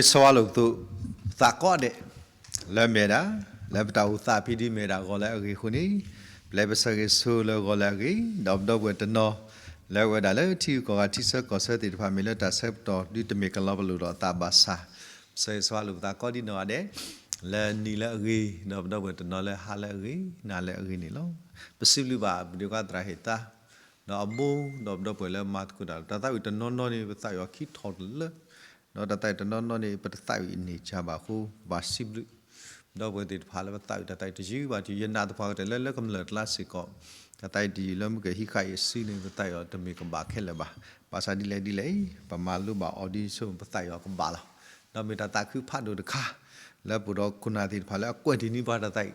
ဆိၣ်ဂ့ၤဆိၣ်ဝါလိာ်ပသူ သးကိးဂၤဒဲး လၢအမ့ၢ်ဝဲဒၣ် လၢပတၢ်အိၣ်သးဖဲဒ်အမ့ၢ်ဝဲဒၣ်ဂီၤလၢအဂ့ၤအဃိန့ၣ်, ပျဲပဆၢဂ့ၤဆၢလၢဂီၤလၢအဂ့ၤ, ဒီးပဒီပုၢ်ဝဲၢ်တနီၤ လၢအဝဲဒၣ်လၢထံဂုၤကီၢ်ဂၤထံဆၢကီၢ်ဆၢသ့ၣ်တဖၣ် မ့ၢ်လၢတၢ်ဆၢကတီၢ်ဒုးတမ့ၢ်ကလီၤပလိာ်ဒီးအသးဘၣ်ဆၣ်, ပဆၢဂ့ၤဆိၣ်ဝါလိာ်ပသးကိးဒံနီၢ်ဂၤဒဲး လၢနံၤလၢအဂ့ၤ ဒီးပဒီပုၢ်ဝဲၢ်တနီၤလၢဟါလၢအဂ့ၤ နၤလၢအဂ့ၤန့ၣ်လီၤ. ပစံးဘျုးဘၣ်ပဒိၣ်ခွါသရၣ်ဟ့ၣ်သါ ဒီးအမိၢ် ဒီးပဒီပုၢ်ဝဲၢ်လၢမၤသကိးတၢ် တၢ်သးဝံၣ်တနီၤနီၤန့ၣ် ပသးဝံၣ်အီၤခံထီၣ်တလၢ, ဒီးတၢ်သးဝံၣ်တနီၤနီၤန့ၣ် ပတသးဝံၣ်န့ၢ်ကၢဘၣ်အဃိ ပဘၣ်စံးဘျုး ဒီပုၢ်ဝဲၢ်သ့ၣ်တဖၣ်လၢပသးဝံၣ်တၢ်သးဝံၣ်တယုၢ်ဘၣ်တယုၢ် ယနာ်သပှၢ်ကတၢၢ်လၢလၢကမျၢၢ်အကျါစ့ၢ်ကီး တၢ်သးဝံၣ်တယုၢ်လၢမုၢ်ကဟံးဃာ်အံၤအစုန့ၣ် ပသးဝံၣ်အီၤတမ့ၢ်ကဘၣ်ခဲလၢာ်ဘၣ်. ဘၣ်ဆၣ်ဒ်လဲၣ်ဒ်လဲၣ်အံၤ ပမၤလိဘၣ်အီၤဒ်ဆိ ပသးဝံၣ်အီၤကဘၣ်လီၤ. ဒီးမ့ၢ်တၢ်သးခုဖးဒိၣ်တခါ လၢပအိၣ်ဒီးခိၣ်နၢ်သ့ၣ်တဖၣ်လၢအကွဲးတ့ၢ်န့ၢ်ပှၤတၢ်သးဝံၣ်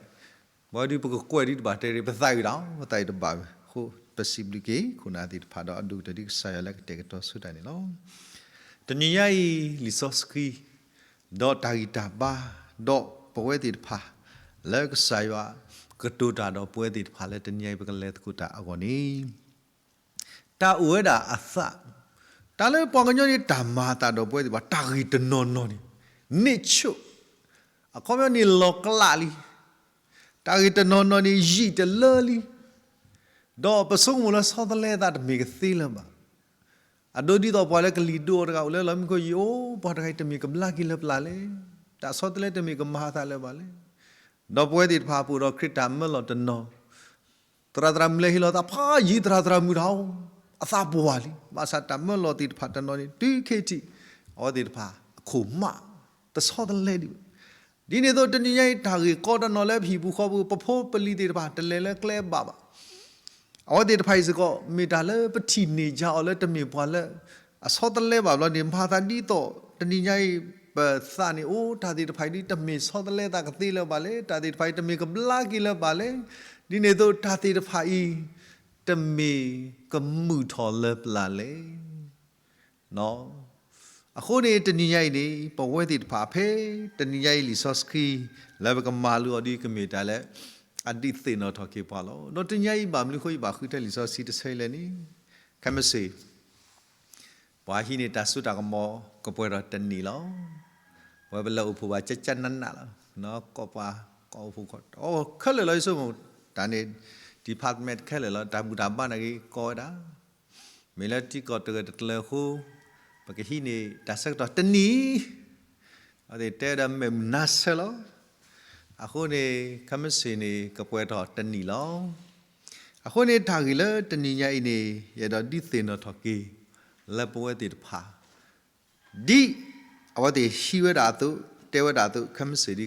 ပဝဲဒၣ်ပကကွဲးဒ်တဘၣ်တဲရ့ၣ် ပသးဝံၣ်ဒၣ် ပသးဝံၣ်တဘၣ်ဝဲအဃိ ပစံးဘျုးက့ၤခိၣ်နၢ်သ့ၣ်တဖၣ်ဒီးအဒိၣ်ကတၢၢ်ဒ်ကစၢ်ယွၤလၢကတဲာ်ကတီၤဆိတၢ်န့ၣ်လီၤ. တနံၤညါအံၤ လံာ်စီဆှံ ဒီးတၢ်ဂံၢ်တၢ်ဘါ ဒီးပဝဲသ့ၣ်တဖၣ် လၢကစၢ်ယွၤကတိၤတၢ်ဒီးပဝဲသ့ၣ်တဖၣ်လၢတနံၤညါအံၤပကလဲၤသကိးတၢ်အဂီၢ်န့ၣ် တၢ်အိၣ်ဝဲဒၣ်အသး, တၢ်လၢပှၤကညီန့ၣ် တၢ်မၤအသးဒီးပဝဲသ့ၣ်တဖၣ် တၢ်ဂ့ၢ်တနီၤနီၤန့ၣ် န့ၢ်ဆိ, အခီပညီန့ၣ်လီၤကလးလံ. တၢ်ဂ့ၢ်တနီၤနီၤန့ၣ် ယံာ်တလၢလံ. ဒီးပဆိကမိၣ်လၢဆီတလဲအသးတမ့ၢ်ကသ့လၢၤဘၣ်. အဒိဒ်သိးပှၤလၢကလံၤဒိၣ်အီၤတဂၤအိၣ်လၢလီၢ်မံခိၣ်ယံၤ အိၣ် ပှၤတဂၤအံၤတမ့ၢ်ကဘျါက့ၤလၢပျၢ်လဲၣ်, တၢ်ဆီတလဲတမ့ၢ်ကမၤအသးလၢၤဘၣ်လဲၣ်. ဒီးပဝဲသ့ၣ်တဖၣ်ပအိၣ်ဒီးခရံာ်တၢ်မၢလီၤတနီၤ သရၣ်သရၣ်မုၣ်လၢဟ့ၣ်လီၤသးဖးယံၤ သရၣ်သရၣ်မုၣ်တၢ်အိၣ် အသးပှၢ်လံ. ဘၣ်ဆၣ်တၢ်မၢလီၤသ့ၣ်တဖၣ်တနီၤန့ၣ် တုၤခဲအံၤထံး အဝဲသ့ၣ်တဖၣ်အခိၣ်မး တဆီတလဲဒံးဘၣ်. ဒ်န့ၣ်အသိးတနံၤညါအံၤ တၢ်ဂ့ၢ်ကီတနီၤလၢပဟံၣ်ပူၤဃီပူၤ ပဖိပလံၤသ့ၣ်တဖၣ် တလဲၤလၢကျဲဘၣ်ဘၣ် အဝဲသ့ၣ်တဖၣ်အံၤစ့ၢ်ကီး မ့ၢ်တၢ်လၢပထံၣ်န့ၢ်က့ၤအီၤလၢတမ့ၢ်ပှၤလၢ အဆီတလဲဘၣ်ဘျီန့ၣ် မၤသးဒ်သိး တနံၤညါအံၤ ပသးန့ၣ်အိၣ် တၢ်သ့ၣ်တဖၣ်အံၤဒ်တမ့ၢ်ဆီတလဲသးကသ့လၢၤဘၣ်လဲၣ်, တၢ်သ့ၣ်တဖၣ်အံၤတမ့ၢ်ကဘျါက့ၤလၢၤဘၣ်လဲၣ်, ဒ်န့ၣ်အသိးတၢ်သ့ၣ်တဖၣ်အံၤ တမ့ၢ်ကမုာ်ထီၣ်လၢပျၢ်လဲၣ်. အဃိန့ၣ် တနံၤညါအံၤန့ၣ် ပဝဲသ့ၣ်တဖၣ်ဖဲ တနံၤညါအံၤလံာ်စီဆှံ လၢပကမၤလိအီၤဒ်ကမ့ၢ်တၢ်လၢ အဒုးသ့ၣ်နီၣ်ထီၣ်က့ၤပှၤလီၤ. ဒီးတနံၤညါအံၤဘၣ်မနုၤအဃိယဘၣ်ဃုထၢလံာ်စီဆှံတဆၢအံၤလဲၣ်န့ၣ်, ခဲမုၢ်ဆ့ၣ် ပှၤဟံးန့ၢ်တၢ်စိတၢ်ကမီၤ ကပှဲၤထီၣ်တနံၣ်လီၤ. ပဝဲပလဲၤအိၣ်ဖှိၣ်ဘၣ်ကၠၢကၠၢနးနးလီၤ. ကိးပှၤ ကိးအိၣ်ဖှိၣ်ကိး ခဲလၢာ်လီၤ ယဆိကမိၣ် တၢ်န့ၣ် department ခဲလၢာ်လီၤ တၢ်ဘူၣ်တၢ်ဘါနာ်က့ၤကိးဝဲဒၣ် မ့ၢ်လၢထံကီၢ်တဂၢၢ်တကျၢၤအဃိ ပကဟံးန့ၢ်တၢ်ဆၢကတီၢ်တနံၣ်, အဝဲသ့ၣ်တဲဝဲဒၣ်မဲာ်မုာ်နါဆၢလီၤ. အဃိန့ၣ် ခဲမုၢ်ဆ့ၣ်န့ၣ် ကပှဲၤထီၣ်တနံၣ်လီၤ. အဃိန့ၣ် တၢ်ဂ့ၢ်လၢတနံၤညါအံၤန့ၣ် ယအဲၣ်ဒိးဒုးသ့ၣ်နီၣ်ထီၣ်က့ၤ လၢပဝဲသ့ၣ်တဖၣ် ဒ်အဝဲသ့ၣ်ဟံးဝဲဒၣ်အသိး တဲဝဲဒၣ်အသိး ခဲမုၢ်ဆ့ၣ်ဒ်ကပှဲၤထီၣ်တနံၣ်လီၤ. အဃိသတးန့ၣ် တနံၤညါအံၤ ကစၢ်ယွၤကလုၢ်ကထါလၢပဂီၢ်အိၣ်ဝဲဒၣ်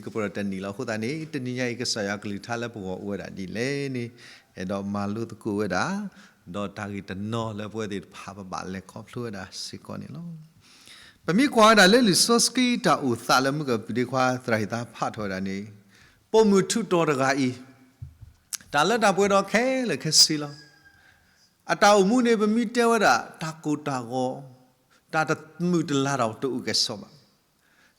ဒ်လဲၣ်န့ၣ် အဲၣ်ဒိးမၤလိသကိးဝဲဒၣ် ဒီးတၢ်ဂ့ၢ်တနီၤလၢပဝဲသ့ၣ်တဖၣ်ပဘၣ်လဲၤခီဖျိဝဲဒၣ်စ့ၢ်ကီးန့ၣ်လီၤ. ပမ့ၢ်ကွၢ်ဝဲဒၣ်လၢလံာ်စီဆှံတၢ်အိၣ်သးလၢမုၢ်ကပဒ့ခွါသရၣ်ဟ့ၣ်သါဖးထီၣ်ဝဲဒၣ်န့ၣ်, ပိာ်မုၣ်ထူးတီၤတဂၤအံၤ တၢ်လၢတၢ်ပှဲၤဒီးခဲလၢာ်ခဲဆ့လီၤ. အတၢ်အိၣ်မူန့ၣ် ပမ့ၢ်တဲဝဲဒၣ် တၢ်ကိၢ်တၢ်ဂီၤ တၢ်တမုာ်တလၤဒီးတအိၣ်ကဲၣ်ဆိးဘၣ်.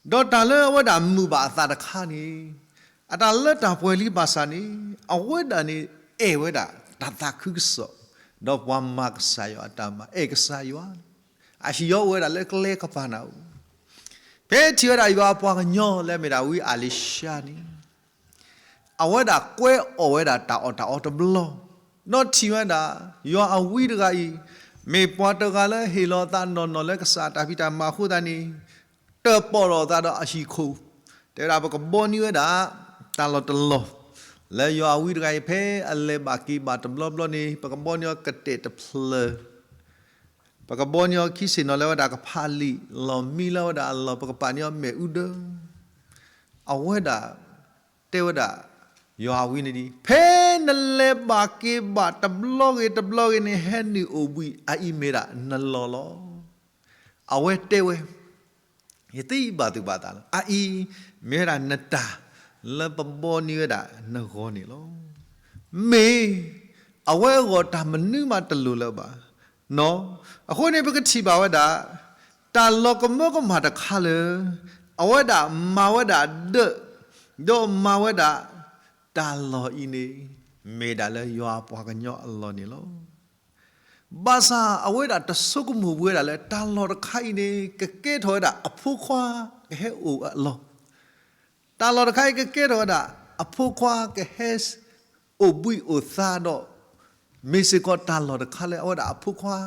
ဒီးတၢ်လၢအဝဲဒၣ်မုာ်ဘၣ်အသးတခါန့ၣ် အတၢ်လၢတၢ်ပှဲၤလံဘၣ်ဆၣ်န့ၣ် အဝဲဒၣ်န့ၣ်အဲၣ်ဝဲဒၣ်တၢ်သးခုကစီၣ် ဒီးပှၤမၤကစၢ်ယွၤအတၢ်မၤ အဲၣ်ကစၢ်ယွၤ, အဟံၣ်အီၤအိၣ်ဝဲဒၣ်လၢကျဲကပၤနၢ်အူ, ဖဲထံၣ်ဝဲဒၣ်ယွၤအပှၤကညီလၢအမ့ၢ်ဒၣ်ဝံအၤလံၤၡါန့ၣ် အဝဲဒၣ်ကွဲအီၣ်ဝဲဒၣ်တၢ်အီၣ်တၢ်အီတဘျီ, ဒီးထံၣ်ဝဲဒၣ် ယွၤအဝံတဂၤအံၤ မ့ၢ်ပှၤတဂၤလၢဟ့ၣ်လီၤအသးနီၢ်နီၢ်လၢကစၢ်အတၢ်ဖံးတၢ်မၤအဃိသတးန့ၣ် တၢၣ်ပီၣ်ထီၣ်အသးဒီးအဟံၣ်ခိၣ်, တဲဝဲဒၣ်ပကဘီန့ၢ်ဝဲဒၣ် တၢ်လီၢ်တလီၢ် လၢယွၤအဝံတဂၤအံၤ ဖဲအလဲၤဘၣ်က့ၤဘၣ်တဘျီဘျီန့ၣ် ပကဘီန့ၢ်အီၤကတဲာ်တဖျၢၣ် ပကဘီန့ၢ်အီၤခံဆ့ၣ်နီၤလၢဝဲဒၣ်ကဖးလံာ် လီၢ်မံလၢဝဲဒၣ်အလီၢ် ပကပာ်န့ၢ်အီၤမဲာ်အူဒၢ အဝဲဒၣ်တဲဝဲဒၣ် ယွၤအဝံန့ၣ်ဒ် ဖဲနလဲၤဘၣ်က့ၤဘၣ်တဘျီဂ့ၤတဘျီဂ့ၤန့ၣ် ဟဲနုာ်အိၣ်ဘှံးအအံၤမ့ၢ်ဒၣ်နလီၢ်လီၤ. အဝဲတဲဝဲ ယသ့ဘၣ်သူၣ်ဘၣ်သးလီၤ. အအံၤမ့ၢ်ဝဲဒၣ်နတၢ်လၢပဘီန့ၢ်ဝဲဒၣ်နဂီၢ်န့ၣ်လီၤ. မ့ၢ်အဝဲအဂီၢ်တၢ်မနုၤမးတလိၣ်လၢၤဘၣ်. အဃိန့ၣ်ပကထံၣ်ဘၣ်ဝဲဒၣ် တၢ်လီၤကမၢကမၣ်တခါလၢ အဝဲဒၣ်မၤဝဲဒၣ်ဒၢး ဒီးမၤဝဲဒၣ်တၢ်လီၢ်အံၤန့ၣ် မ့ၢ်ဒၣ်လၢယွၤအပှၤကညီအလီၢ်န့ၣ်လီၤ. ဘၣ်ဆၣ်အဝဲဒၣ်တဆိကမိၣ်ဝဲဒၣ်လၢ တၢ်လီၢ်တခါအံၤန့ၣ် ကကဲထီၣ်ဝဲဒၣ်အဖိခွါကဟဲအိၣ်အလီၢ်, တၢ်လီၢ်တခါအံၤကကဲထီၣ်ဝဲဒၣ် အဖိခွါကဟဲ အိၣ်ဘှံးအိၣ်သါဒီး မ့ၢ်စ့ၢ်ကီးတၢ်လီၢ်တခါလၢ အဝဲဒၣ်အဖိခွါ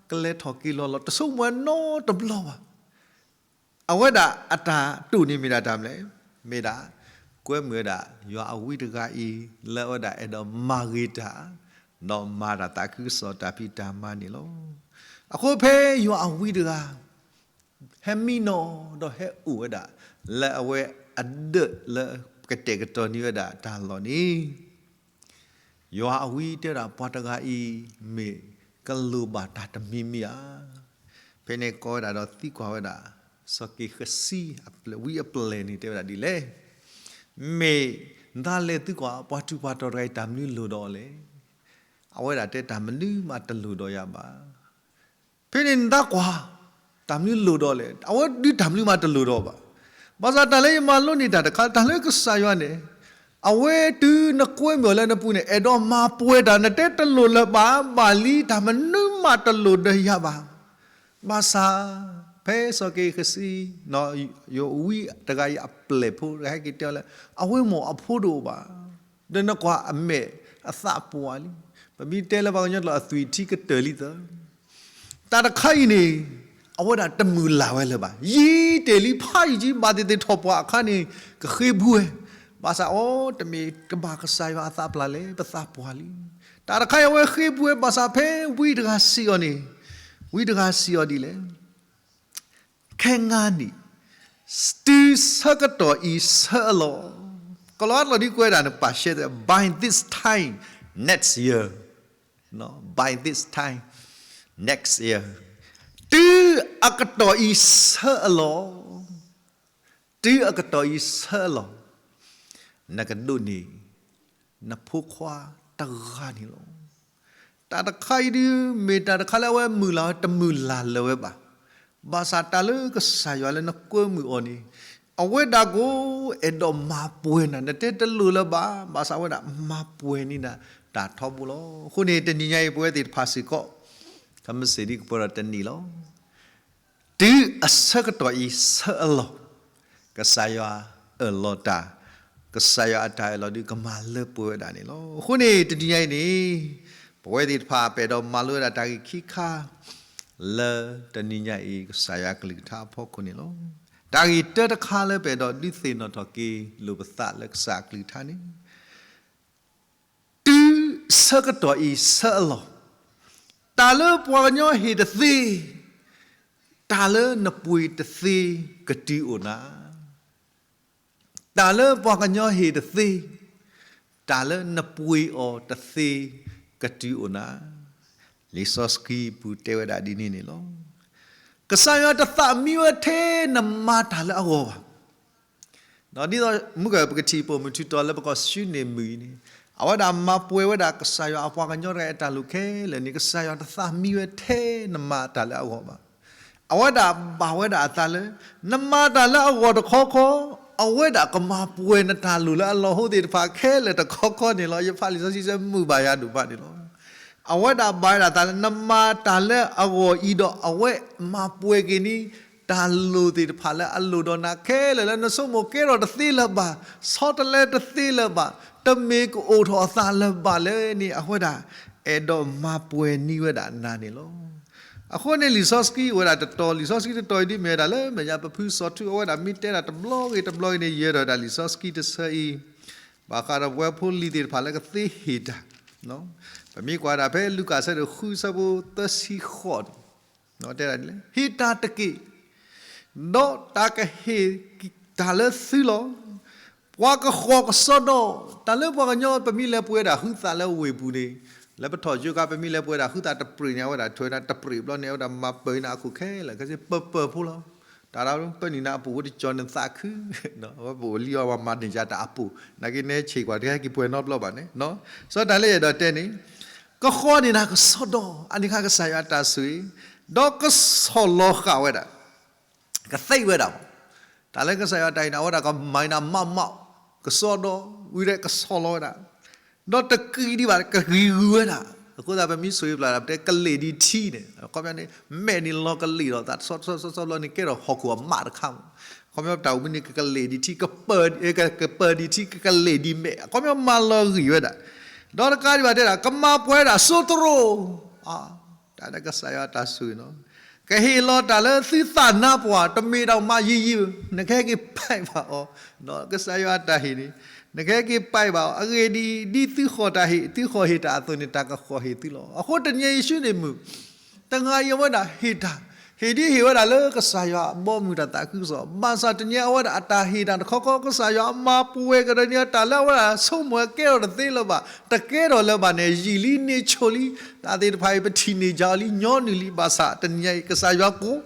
ကလဲၤထီၣ်က့ၤလီၤလီၤ တဆိကမိၣ်ဝဲနီတဘျီဘၣ်. အဝဲဒၣ်အတၢ်တိာ်န့ၣ်မ့ၢ်ဒၣ်တၢ်မနုၤလဲၣ်, မ့ၢ်ဒၣ် ကွဲမုာ်ဝဲဒၣ် ယွၤအဝံတဂၤအံၤ လၢအဝဲဒၣ်အဲၣ်ဒိးမၤဂ့ၤတၢ် ဒီးမၤတၢ်သးခုကစီၣ်တၢ်ဖံးတၢ်မၤန့ၣ်လီၤ. အဃိဖဲယွၤအဝံတဂၤ ဟဲမံနီၤဒီးဟဲအိၣ်ဝဲဒၣ် လၢအဝဲအဒၢးလၢကတဲာ်ကတီၤန့ၢ်ဝဲဒၣ်တၢ်လီၢ်န့ၣ် ယွၤအဝံတဲဝဲဒၣ် ပှၤတဂၤအံၤ မ့ၢ်ကလိၣ်ဘၣ်တၢ်တမံၤမံၤဧါ. ဖဲန့ၣ်ကိးဝဲဒၣ်ဒီးသံကွၢ်ဝဲဒၣ် စီၤက့ၤဃစံ ဝံအပျဲၢ်န့ၣ်တဲဝဲဒၣ်ဒ်လဲၣ်, မ့ၢ်နသးလဲၤသံကွၢ် ပှၤထူးပှၤတီၤတဂၤအံၤ တၢ်မနုၤလိၣ်ဒီးအီၤလဲၣ်. အဝဲဒၣ်တဲ တၢ်မနုၤမးတလိၣ်ဒီးယၤဘၣ်. ဖဲန့ၣ်နသးကွၢ် တၢ်မနုၤလိၣ်ဒီးလဲၣ်, အဝဲဒုးတၢ်မနုၤမးတလိၣ်ဒီးဘၣ်. ဘၣ်ဆၣ်တၢ်လၢယမၤလိန့ၢ်တၢ်တခါ တၢ်လၢကစၢ်ယွၤန့ၣ် အဝဲတုၤနကွဲမုာ်အီၤလၢနပူၤန့ၣ် အဲၣ်ဒိးမၤပှဲၤတၢ် နတဲတလိၣ်လၢၤဘၣ်, ဘၣ်လံ တၢ်မနုၤမးတလိၣ်ဒီးယၤဘၣ်. ဘၣ်ဆၣ် ဖဲစီၤက့ၤဃစံ ယဝံတဂၤအံၤအပျဲၢ်ဖိတဂၤဟဲက့ၤတဲအီၤလၢ အဝဲမ့ၢ်အဖိတအိၣ်ဘၣ်. ဒီးနကွၢ်အမဲာ်အသးပှၢ်လံ. ပမ့ၢ်တဲလၢပှၤကညီကျိာ်အသွံၣ်ထံကတၢၢ်လံသၢ တၢ်တခါအံၤန့ၣ် အဝဲဒၣ်တမုၢ်လၢ်ဝဲလၢၤဘၣ်. ယံာ်တ့ၢ်လံဖးယံာ်ကံ ဘၣ်သ့ၣ်သ့ၣ်ထီၣ်ပှၢ်အခါန့ၣ် ကဃ့ဘူးဝဲ, ဘၣ်ဆၣ်အီၤ တမ့ၢ်ကဘၣ်ကစၢ်ယွၤအသးပျၢ်လဲၣ်, ပသးပှၢ်လံ. တၢ်တခါအံၤအဝဲဃ့ဘူးဝဲ ဘၣ်ဆၣ်ဖဲဝံတဂၤစံးအီၤန့ၣ်, ဝံတဂၤစံးအီၤဒ်လဲၣ် ခဲငါနံၣ်, တုၤဆၢကတီၢ်အံၤဆၢအလီၢ်, ကလီၤအါလီၢ်ဒ်ကွဲးဒၣ်န့ၣ် ပာ်ရှဲ by this time next year, by this time next year, တုၤအကတီၢ်အံၤဆၢအလီၢ်, တုၤအကတီၢ်အံၤဆၢအလီၢ်, နကဒိးန့ၢ် နဖိခွါတဂၤန့ၣ်လီၤ. တၢ်တခါအံၤဒုး မ့ၢ်တၢ်တခါလၢအဝဲမုၢ်လၢ်ဝဲ တမုၢ်လၢ်လၢၤဝဲဘၣ်. ဘၣ်ဆၣ်တၢ်လၢကစၢ်ယွၤလၢနကွဲမုာ်အီၤန့ၣ် အဝဲဒၣ်ကအိၣ် အဲၣ်ဒိးမၤပှဲၤနၤ, နတဲတလိၣ်လၢၤဘၣ်, ဘၣ်ဆၣ်အဝဲဒၣ်မၤပှဲၤန့ၢ်နၤတၢ်ထီဘိလီၤ. အဃိန့ၣ် တနံၤညါအံၤ ပဝဲသ့ၣ်တဖၣ်စ့ၢ်ကီး ခမ့ၢ်စ့ၢ်ဒ်ကပၢၤဒီးတနံၤလီၤ. တုၤအဆၢကတီၢ်အံၤဆၢအလီၢ်, ကစၢ်ယွၤအၢၣ်လီၤတၢ်, ကစၢ်ယွၤအတၢ်အၢၣ်လီၤဒုးကမၤလၢပှဲၤဝဲဒၣ်န့ၣ်လီၤ. အဃိန့ၣ် တနံၤညါအံၤန့ၣ် ပဝဲသ့ၣ်တဖၣ်ပအဲၣ်ဒိးမၤလိဝဲဒၣ်တၢ်ဂ့ၢ်ခံခါ လၢတနံၤညါအံၤ ကစၢ်ယွၤအကလုၢ်ကထါအဖီခိၣ်န့ၣ်လီၤ. တၢ်ဂ့ၢ်တၢတခါလၢပအဲၣ်ဒိးဒုးသ့ၣ်နီၣ်ထီၣ်က့ၤလိာ်ပသးလၢကစၢ်အကလုၢ်ကထါန့ၣ် တုၤဆၢကတီၢ်အံၤဆၢအလီၢ်, တၢ်လၢပှၤကညီဟ့ၣ်တသ့, တၢ်လၢနပှ့ၤတသ့ကတုၤအိၣ်နၤ, တၢ်လၢပှၤကညီဟ့ၣ်တသ့, တၢ်လၢနပှ့ၤအီၤတသ့ကတုၤအိၣ်နၤ. လံာ်စီဆှံပူၤတဲဝဲဒၣ်ဒ်န့ၣ်န့ၣ်လီၤ. ကစၢ်ယွၤတသးမံဝဲထဲနမၤတၢ်လၢအဂီၢ်ဘၣ်. ဒ်သိးမုၢ်ကပကထံၣ်ပိာ်မုၣ်ထူတီၤလၢပကီၢ်ဆူန့ၣ်မုၢ်အံၤန့ၣ်, အဝဲဒၣ်မၤပှဲၤဝဲဒၣ်ကစၢ်ယွၤအပှၤကညီတဂၤအတၢ်လိၣ်ခဲလၢာ်န့ၣ် ကစၢ်ယွၤတသးမံဝဲထဲနမၤတၢ်လၢအဂီၢ်ဘၣ်. အဝဲဒၣ်ဘၣ်ဝဲဒၣ်အသးလၢ နမၤတၢ်လၢအဂီၢ်တခီခီ, အဝဲဒၣ်ကမၤပှဲၤနတၢ်လိၣ်လၢအလီၢ်ဟိသ့ၣ်တဖၣ်ခဲလၢာ်တခီခီန့ၣ်လီၤ. ယဖးလံာ်စီဆှံစ့ၢ်မုာ်ဘၣ်ယၤဒိၣ်ဘၣ်န့ၣ်လီၤ. အဝဲဒၣ်ဘၣ်ဝဲဒၣ်အသးလၢ နမၤတၢ်လၢအဂီၢ်အံၤဒီး အဝဲမၤပှဲၤက့ၤန့ၢ် တၢ်လိၣ်သ့ၣ်တဖၣ်လၢအလိၣ်ဒီးနၤခဲလၢာ်လၢနဆိကမိၣ်ကဲထီၣ်တသ့လၢၤဘၣ်, ဆီတလဲတသ့လၢၤဘၣ်, တမ့ၢ်ကအိၣ်ထီၣ်အသးလၢၤဘၣ်လၢန့ၣ် အဝဲဒၣ်အဲၣ်ဒိးမၤပှဲၤန့ၢ်ဝဲဒၣ်နၤန့ၣ်လီၤ. အဃိန့ၣ်လံာ်စီဆှံအိၣ်ဝဲဒၣ်တတီၤ, လံာ်စီဆှံတတီၤအံၤဒ်မ့ၢ်ဝဲဒၣ်လၢမဲာ်ညါပဖုစီၤထူအဝဲဒၣ်မ့ၢ်တဲဒၣ်တဘျီဂ့ၤတဘျီဂ့ၤန့ၣ် ယၢၤထီၣ်ဝဲဒၣ်လံာ်စီဆှံတဆၢအံၤ, ဘၣ်ဃးဒီးပဝဲဖိလံၤသ့ၣ်တဖၣ်လၢကသ့ဟ့ၣ်တၢ်, ပမ့ၢ်ကွၢ်ဒၣ်ဖဲလူၤကၣ်အဆၢဒိၣ်ဃုအဆၢဖိသၢဆံဃိးန့ၣ် တဲဒၣ်ဒ်လဲၣ်, ဟ့ၣ်တၢ်တက့ၢ်, ဒီးတၢ်ကဟ့ၣ်တၢ်လၢသုလီၤ. ပှၤကဃီၤကစီဒီ, တၢ်လၢပှၤကညီပမ့ၢ်လဲၤပှဲၤဒၣ်ဟုသးလၢဝ့ၢ်ပူၤန့ၣ်, လၢပထီၣ်ကၠိကါ ပမ့ၢ်လဲၤပှဲၤဒၣ်ဟုသးတပြံးန့ၣ် အဝဲဒၣ်ထွဲဒၣ်တပြံးဘျီန့ၣ် အဝဲဒၣ်မၤပၢၤနၤအခိၣ်ခဲလၢာ် ခဲဆ့ပၢၤပၢၤဖိလီၤ. တၢ်ဒၣ်ပၢနုာ်နၤအပူၤ ဝဲတကၠီၤနသးခု, အဝဲပအိၣ်လံအီၤ ပှၤမၤန့ၢ်ယၤတၢ်အပူၤ, နာ်က့နဲဆံးကွၢ်တဟဲက့ၤပှဲၤနီတဘျီဘၣ်န့ၣ်, စီတၢ်လၢယအဲၣ်ဒိးတဲန့ၣ်, ကဃီၤန့ၢ်နၤကစီဒီ, အန့ၣ်ခါကစၢ်ယွၤအတၢ်ဆိၣ်ဂ့ၤ, ဒီးကဆီၣ်လီၤဃာ်ဝဲဒၣ်, ကသ့ဝဲဒၣ်, တၢ်လၢကစၢ်ယွၤတၢ်အံၤန့ၣ် အဝဲဒၣ်ကမၤနၤမးမး, ကစီဒီ, ဝံၤဒီးကဆီၣ်လီၤဝဲဒၣ်, ဒီးတကံဒံးဘၣ် ကဂံၤဂုၤဝဲဒၣ် အဃိသတး ပမ့ၢ်ဆိၣ်ဂ့ၤပျၢ်တၢ် ပတဲကလ့ၢ်ဒံးထံန့ၣ် အခီပညီန့ၣ် မဲာ်န့ၣ်လီၤကလ့ၢ်ဒီးသး ဆီဆီဆီဆီဘျီန့ၣ် ကဲထီၣ်ဟီၣ်ခိၣ်အမးတခါမး. အခီပညီတၢ်အိၣ်မူန့ၣ် ကကလ့ၢ်ဒံးထံ ကပၢၤ ကပၢၤဒံးထံ ကကလ့ၢ်ဒံးမဲာ် အခီပညီမၤလီၤဂံၢ်ဝဲဒၣ်. ဒီးတကးဒံးဘၣ်တဲဒၣ် ကမၤပှဲၤဒၣ်စိတရိၤ တၢ်လၢကစၢ်ယွၤတၢ်ဆိၣ်ဂ့ၤနီၤ, ကဟ့ၣ်လီၤတၢ်လၢသုသးနါပှၢ် တမ့ၢ်တၢ်မၤယံၤယံၤ, နကဟဲက့ၤပာ်ဘၣ်အီၤ, ကစၢ်ယွၤအတၢ်ဟ့ၣ်န့ၣ် နကဟဲက့ၤပာ်ဘၣ်အီၤ, အဂ့ၢ်ဒ်အံၤ ဒ်သုဃီၣ်တၢ်ဟ့ၣ် သုဃီၣ်ဟ့ၣ်တၢ်အသိးန့ၣ် တၢ်ကဃီၣ်ဟ့ၣ်သုလီၤ. အဃိတနံၤအံၤယ့ၣ်ၡူးန့ၣ်မုၢ် တဂၤအံၤအဝဲဒၣ်ဟ့ၣ်တၢ်, ဟ့ၣ်ဒ်ဟ့ၣ်ဝဲဒၣ်လၢကစၢ်ယွၤအဘီအမုၢ်တၢ်သးခုကစီၣ်, ဘၣ်ဆၣ်တနံၤအံၤအဝဲဒၣ်အတၢ်ဟ့ၣ်တၢ်တခီခီ ကစၢ်ယွၤအမၤပှဲၤကဒီးန့ၣ် တၢ်လၢအဝဲဒၣ်ဆိကမိၣ်ကဲထီၣ်တသ့လၢၤဘၣ်, တကဲထီၣ်လၢၤဘၣ်န့ၣ် ယံာ်လံန့ၢ်ဆိလံ, တၢ်သ့ၣ်တဖၣ်အံၤ ပထံၣ်န့ၢ်ကၠီလံ ညီနုၢ်လံ, ဘၣ်ဆၣ်တနံၤအံၤ ကစၢ်ယွၤကိး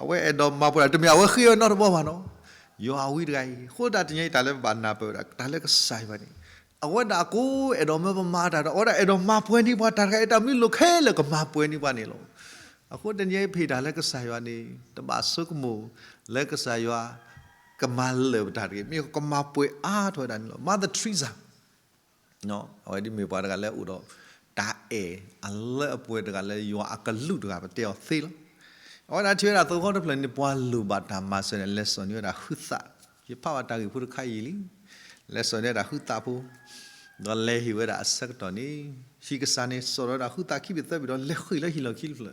အဝဲအဲၣ်ဒိးမၤပှဲၤဒၣ် တမ့ၢ်အဝဲဃ့ဝဲနီတဘီဘၣ်နီၤ, ယွၤဝံတဂၤအံၤ, အဃိသတးတနံၤအံၤ တၢ်လၢပဘၣ်နၢ်ပၢၢ်ဝဲဒၣ် တၢ်လၢကစၢ်ယွၤန့ၣ် အဝဲဒၣ်အကိးအဲၣ်ဒိးမၢပမၤတၢ်ဒီး အဝဲဒၣ်အဲၣ်ဒိးမၤပှဲၤန့ၢ်ပှၤတၢ်တခါအံၤ တၢ်မနုၤလိာ်ခဲလၢာ်ကမၤပှဲၤန့ၢ်ပှၤန့ၣ်လီၤ. အဃိတနံၤအံၤ ပဟ့ၣ်တၢ်လၢကစၢ်ယွၤန့ၣ် တဘၣ်ဆိကမိၣ်လၢကစၢ်ယွၤ ကမၤလၢာ်ပတၢ်တဂ့ၤ, မ့ၢ်ကမၤပှဲၤအါထီၣ်ဝဲဒၣ်န့ၣ်လီၤ. Mother Teresa အဝဲဒၣ်မ့ၢ်ပှၤတဂၤလၢအိၣ်ဒီး တၢ်အဲၣ်အလၢအပှဲၤတဂၤလၢယွၤအကလူးတဂၤ ပတဲအီၤသ့လီၤ. အဝဲဒၣ်ထံၣ်ဝဲဒၣ်သိခီတဖျၢၣ်န့ၣ် ပှၤလိၣ်ဘၣ်တၢ်မၤစၢၤန့ၣ် လဲၤစိာ်န့ၢ်ဝဲဒၣ်ဟုသး, ယဖးဘၣ်တၢ်ဂ့ၢ်ဖိတခါအံၤလံ, လဲၤစိာ်န့ၢ်ဝဲဒၣ်ဟုသးဖိ, ဒီးလဲၤဟ့ၣ်ဝဲဒၣ်အဆၢကတီၢ်န့ၣ် ဟံၣ်ကစၢ်န့ၣ် စိာ်ဒီးဝဲဒၣ်ဟုသးခံဘ့ၣ်သၢဘ့ၣ်ဒီး လဲၤဃ့ၢ်လၢဟံၣ်လီၢ်ခံတဖျၢၣ် ဒီ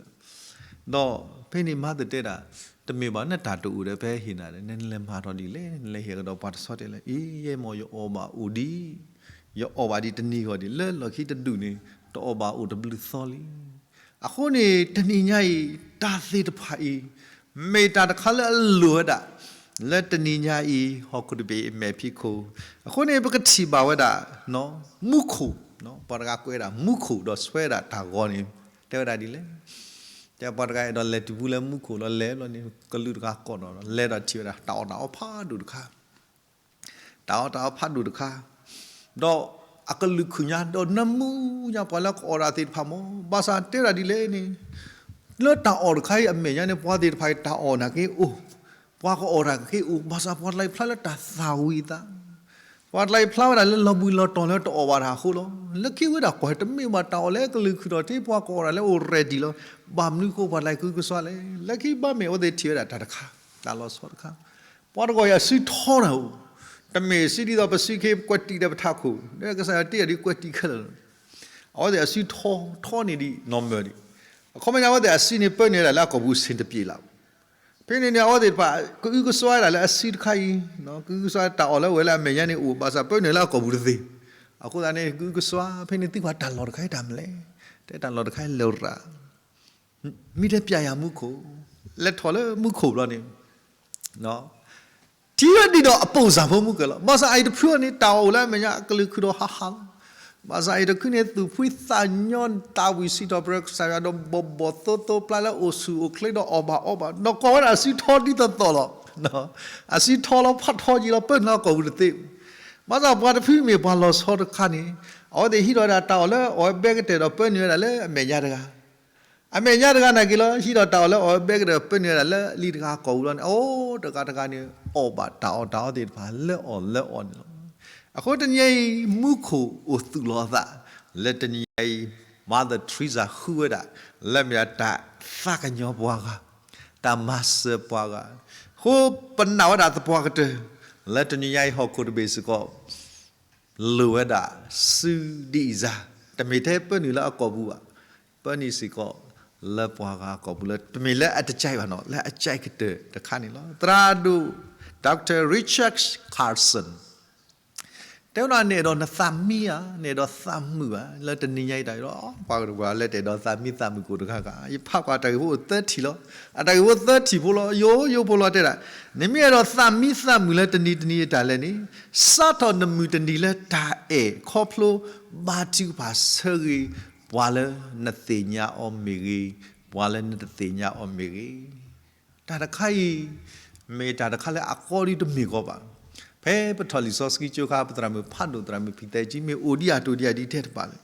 းဖဲန့ၣ် Mother တဲဒၣ်, တမ့ၢ်ဘၣ် နတၢ်တအိၣ်ဒီး ပဟဲဟ့ၣ်နၤဒီး နလဲၤမၤထီၣ်ဒ်လဲၣ်, နလဲၤဟ့ၣ်ကဒီးပှၤတဆီတဲလဲၣ်, အ့ ယဲမ့ၢ်ယအီၣ်ဘၣ်အိၣ်ဒံး, ယအီၣ်ဘၣ်ဒံးတနံၤဂီၢ်ဒံး, လၢလီၢ်ခံတဒူၣ်န့ၣ် တအီၣ်ဘၣ်အိၣ်တဘျုးသီလံ. အဃိန့ၣ် တနံၤညါအံၤ တၢ်သ့ၣ်တဖၣ်အံၤ မ့ၢ်တၢ်တခါလၢအလိၣ်ဝဲဒၣ် လၢတနံၤညါအံၤ ဟီၣ်ခိၣ်တဘ့ၣ်အမဲာ်ဖံးခိၣ်, အဃိန့ၣ် ပကထံၣ်ဘၣ်ဝဲဒၣ် မူခိၣ်, ပှၤတဂၤကွဲးဒၣ်မူခိၣ် ဒီးဆှၢဒၣ်တၢ်ဂီၤန့ၣ် တဲဝဲဒၣ်ဒ်လဲၣ်, တဲပှၤတဂၤအဲၣ်ဒိးလဲၤတုၤပူၤလၢမူခိၣ်လီၤ, လဲၤလီၤန့ၣ် ကလုာ်တဂၤကိးနီၢ်ဒီး လဲၤဒီးထံၣ်ဝဲဒၣ် တၢ်အီၣ်တၢ်အီဖးဒိၣ်တခါ, တၢ်အီၣ်တၢ်အီဖးဒိၣ်တခါ, ဒီးအကလုာ်ခုၣ်ညါ ဒီးနၢမူညါ ပှၤလၢကအီၣ်တၢ်သ့ၣ်တဖၣ်မ့ၢ် ဘၣ်ဆၣ်တဲဝဲဒၣ်ဒ်လဲၣ်န့ၣ်, လၢတၢ်အီၣ်တခါအံၤအမဲာ်ညါန့ၣ် ပှၤသ့ၣ်တဖၣ်အံၤ တၢ်အီၣ်န့ၣ်က့အိၣ်, ပှၤကအီၣ်တၢ်က့အိၣ်, ဘၣ်ဆၣ်ပှၤတလၢဖျါလၢတၢ်သၣ်ဝံၤအသး, ပှၤတလၢဖျါဝဲဒၣ်လၢလီၤဘှံးလီၤတီၤလၢတအီၣ်ဘၣ်တၢ်အဃိလီၤ. လၢခံဝဲဒၣ်ကွၢ်တမ့ၢ်ဘၣ် တၢ်အီၣ်လၢကလုာ်ခုၣ်ထီၣ်ထံ ပှၤကအီၣ်တၢ်လၢအိၣ် ready လီၤ. ဘၣ်မနုၤအဃိ ပှၤတလၢကဟုကစွါလဲၣ်. လၢခံဘၣ်မ့ၢ်အဝဲသ့ၣ်ထံၣ်ဝဲဒၣ်တၢ်တခါ, တၢ်လီၤဆီတခါ, ပှၤတဂီၢ်အံၤအစုထီတၢ်အိၣ်, တမ့ၢ်စုဒ်သိးပစုခ့ကွဲးတံာ်ဒီးပထးခိၣ်, ကစၢ်ယွၤတ့ၢ်အီၤဒ်ကွဲးတံာ်ခဲလၢာ်လီၤ. အဝဲသ့ၣ်အစုထီ, ထီန့ၣ်ဒ်နီၢ်မၢၢ်ဒံး, အခီပညီအဝဲသ့ၣ်အစုန့ၣ် ပၢနုာ်ဝဲဒၣ်လၢအကိာ်ပူၤ ဆ့ၣ်တပျ့ၤလး. ဖဲန့ၣ်န့ၣ် အဝဲသ့ၣ်တဖၣ် ကအုကစွါဝဲဒၣ်လၢအစုတခါအံၤ, ကအုကစွါတၢ်အီၣ်လၢအဝဲလၢအမဲာ်ညါန့ၣ်အိၣ်, ဘၣ်ဆၣ်ပၢနုာ်လၢအကိာ်ပူၤတသ့. အဃိသတးန့ၣ် ကအုကစွါ, ဖဲန့ၣ်သုကွၢ်တၢ်လီၢ်တခါအံၤတၢ်မနုၤလဲၣ်, တဲတၢ်လီၢ်တခါအံၤလဲၤရၤ, မ့ၢ်တဲပျဲယၤမူခိၣ်, လဲၤထီၣ်လၢမူခိၣ်ဘျီန့ၣ် ထံၣ်ဝဲဒ်သိးအပိာ်စၢ်ဖိမုၢ်ကၢၤလီၤ. ဘၣ်ဆၣ်အအံၤတဖုန့ၣ် တၢ်အီၣ်အိၣ်လၢအမဲာ်ညါ အကလုာ်ခုၣ်ထီၣ်ဟးဟးလီၤ. ဘၣ်ဆၣ်အံၤတဖုန့ၣ် သူၣ်ဖှံသးညီ သးဝံၣ်စံးထီၣ်ပတြၢၤကစၢ်ယွၤဒီး ဘီၣ်ဘီၣ်သိသိပျၢ်လၢအိၣ်ဆူၣ်အိၣ်ချ့ဒီးအီၣ်ဘၣ်အီဘၣ်, ဒီးကွၢ်ဝဲဒၣ်အစုထီဒ်သိးသိးလီၤ. အစုထီလီၤ ဖးထီက့ၤလီၤ ပၢနုာ်လၢအကိာ်ပူၤတသ့. ဘၣ်ဆၣ်ပှၤတဖုမ့ၢ်ပှၤလီၤဆီတခါန့ၣ် အဝဲသ့ၣ်ဟံးထီၣ်ဝဲဒၣ်တၢ်အီၣ်လၢအီၣ်ဝဲဘဲကတၢၢ်ဒီးပၢနုာ်ဝဲဒၣ်လၢအမဲာ်ညါတဂၤ အမဲာ်ညါတဂၤနာ်က့ၤလီၤ ဟံးဒီးတၢ်အီၣ်လၢအီၣ်ဝဲဘဲကတၢၢ် ပၢနုာ်ဝဲဒၣ်လၢလံၤတဂၤအကိာ်ပူၤလီၤန့ၣ် အိၣ်တဂၤတဂၤန့ၣ် အီၣ်ဘၣ်တၢ်အီၣ်တၢ်အီသ့ၣ်တဖၣ်လၢအီၣ်လၢအီန့ၣ်လီၤ. အဃိတနံၤအံၤ မူခိၣ်အိၣ်သူၣ်လီၤအသး လၢတနံၤအံၤ Mother Teresa ဃုဝဲဒၣ် လၢအမ့ၢ်ဒၣ်တၢ်သးကညီၤပှၤဂၤ, တၢ်မၤစၢၤပှၤဂၤ, အဃိပနာ်ဝဲဒၣ်သပှၢ်ကတၢၢ် လၢတနံၤညါအံၤဟီၣ်ခိၣ်တဘ့ၣ်စ့ၢ်ကီး လိၣ်ဝဲဒၣ်စုဒ်အံၤစါ, တမ့ၢ်ထဲပၢနုာ်လၢအကိာ်ပူၤဘၣ်, ပၢနုာ်စ့ၢ်ကီး လၢပှၤဂၤအကိာ်ပူၤလၢ တမ့ၢ်လၢအတကဲဘၣ်နီၤ လၢအကဲကတၢၢ်တခါန့ၣ်လီၤ. သရၣ်ဒိၣ် Doctor Richard Carson တဲဝဲဒၣ် နအဲၣ်ဒိးနသးမံဧါ, နအဲၣ်ဒိးသးမုာ်ဧါ, လၢတနံၤညါအံၤတၢ်အံၤဒီး ပှၤကတပှၤလၢတအဲၣ်ဒိးသးမံသးမုာ်ကိးတဂၤဂၤ, ယဖးကွၢ်တၢ်ဂ့ၢ်ဖိအိၣ်သၢထံၣ်လီၤ. အတၢ်ဂ့ၢ်ဖိသၢထံၣ်ဖိလီၤ. ယိယိဖိလီၤတဲဒၣ်, နမ့ၢ်အဲၣ်ဒိးသးမံသးမုာ်လၢတနံၤတနံၤအတၢ်လဲၣ်န့ၣ်, စးထီၣ်နမုၢ်တနံၤလၢတၢ်အဲၣ်ခီဖျိ ဘါထုကဖၣ်ဆၢဂ့ၤပှၤလၢနသ့ၣ်ညါအီၤမ့ၢ်ဂ့ၤ, ပှၤလၢနတသ့ၣ်ညါအီၤမ့ၢ်ဂ့ၤ တၢ်တခါအံၤ မ့ၢ်တၢ်တခါလၢအကီဒ်တမ့ၢ်ကီဘၣ်. ဖဲပထီၣ်လံာ်စီဆှံကၠိခါ ပသရၣ်မုၣ်ဖးဒိၣ် သရၣ်မုၣ်ဖံသးကံ မ့ၢ်အိၣ်ဒံးဧါတအိၣ်ဒံးဧါဒ်တဲတဘၣ်လဲၣ်.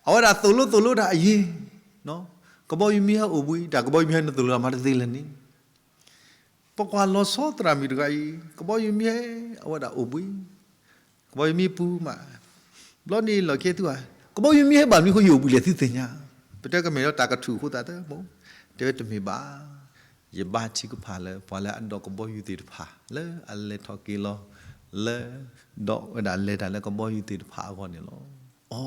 အဝဲဒၣ်သိၣ်လိသိၣ်လိတၢ်အယ့ၢ်, ကဘီယူၤမ့ၢ်ဟဲအိၣ်ဘှံး တၢ်ကဘီယူၤမ့ၢ်ဟဲနသိၣ်လိတၢ်မၤတသ့လၢၤန့ၣ်, ပကွၢ်လီၤဆီသရၣ်မုၣ်တဂၤအံၤ ကဘီယူၤမ့ၢ်ဟဲ အဝဲဒၣ်အိၣ်ဘှံး, ကဘီယူၤမ့ၢ်ပူၤမး, ဘျီန့ၣ်လီၢ်ခံသူဧါ ကဘီယူၤမ့ၢ်ဟဲဘၣ်မနုၤအဃိ ယအိၣ်ဘှံးလဲၣ်သုသ့ၣ်ညါ, ပတဲကမ့ၢ်လၢတၢ်ကထုးအဃိသတးတမ့ၢ်, တဲဝဲတမ့ၢ်ဘၣ်. ယဘါထုကဖၣ်လၢပှၤလၢအဒီးကဘီယူၤသ့ၣ်တဖၣ် လၢအလဲၤထီၣ်က့ၤလီၤ, လၢ ဒီးဝဲဒၣ်လဲၤတၢ်လၢကဘီယူၤသ့ၣ်တဖၣ်အဂီၢ်န့ၣ်လီၤ. အိ,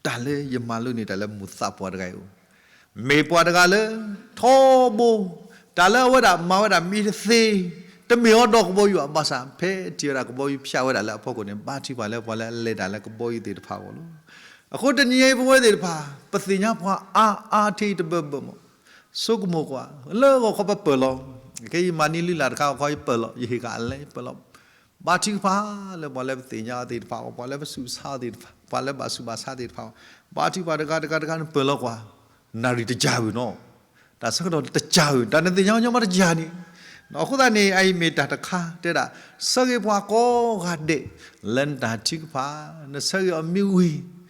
တၢ်လၢယမၤလိန့ၣ် တၢ်လၢမိၣ်သးပှၤတဂၤအံၤအိၣ်, မ့ၢ်ပှၤတဂၤလၢ ထီဘိ, တၢ်လၢအဝဲဒၣ်မၤဝဲဒၣ်မ့ၢ်တသ့, တမ့ၢ်အီၤဒီးကဘီယူၤအဘၣ်ဆၣ် ဖဲထံၣ်ဝဲဒၣ်ကဘီယူၤဖၠးဝဲဒၣ်လၢအဖီခိၣ်န့ၣ် ဘါထုကဖၣ်လၢပှၤလၢအလဲၤတၢ်လၢကဘီယူၤသ့ၣ်တဖၣ်အဂီၢ်လီၤ. အဃိတနံၤအံၤပဝဲသ့ၣ်တဖၣ် ပသ့ၣ်ညါပှၤအါအါထံတဘၢဘၢမး, ဆိကမိၣ်ကွၢ်, လၢဂီၤခီပပၢၢ်လီၤ, ခဲအံၤမၤန့ၢ်လုၢ်လၢ်တခါဂီၤခီယပၢၢ်လီၤ, ယဟ့ၣ်ဃာ်အလဲပၢၢ်လီၤ. ဘါထုကဖၣ်လၢပှၤလၢပသ့ၣ်ညါအီၤသ့ၣ်တဖၣ်အဂီၢ်, ပှၤလၢပဆူးပဆါအီၤသ့ၣ်တဖၣ်, ပှၤလၢဘၣ်ဆူးဘၣ်ဆါသ့ၣ်တဖၣ်အဂီၢ်, ဘါထုကဖၣ်တဂၤတဂၤတဂၤန့ၣ်ပၢၢ်လီၤကွၢ်, နၣ်ရံၣ်တကၢ်ဝံၤနီၤ, တၢ်ဆၢကတီၢ်တကၢ်ဝံၤ, တၢ်နသ့ၣ်ညါညီမးတကၢ်န့ၣ်, အဃိသတးန့ၣ် အအံၤမ့ၢ်တၢ်တခါတဲဒၣ်, ဆၢဂ့ၤပှၤကိးဂၤဒဲး, လၢနတၢ်ထုကဖၣ်, နဆၢဂ့ၤအီၤမ့ၢ်ဝံၤ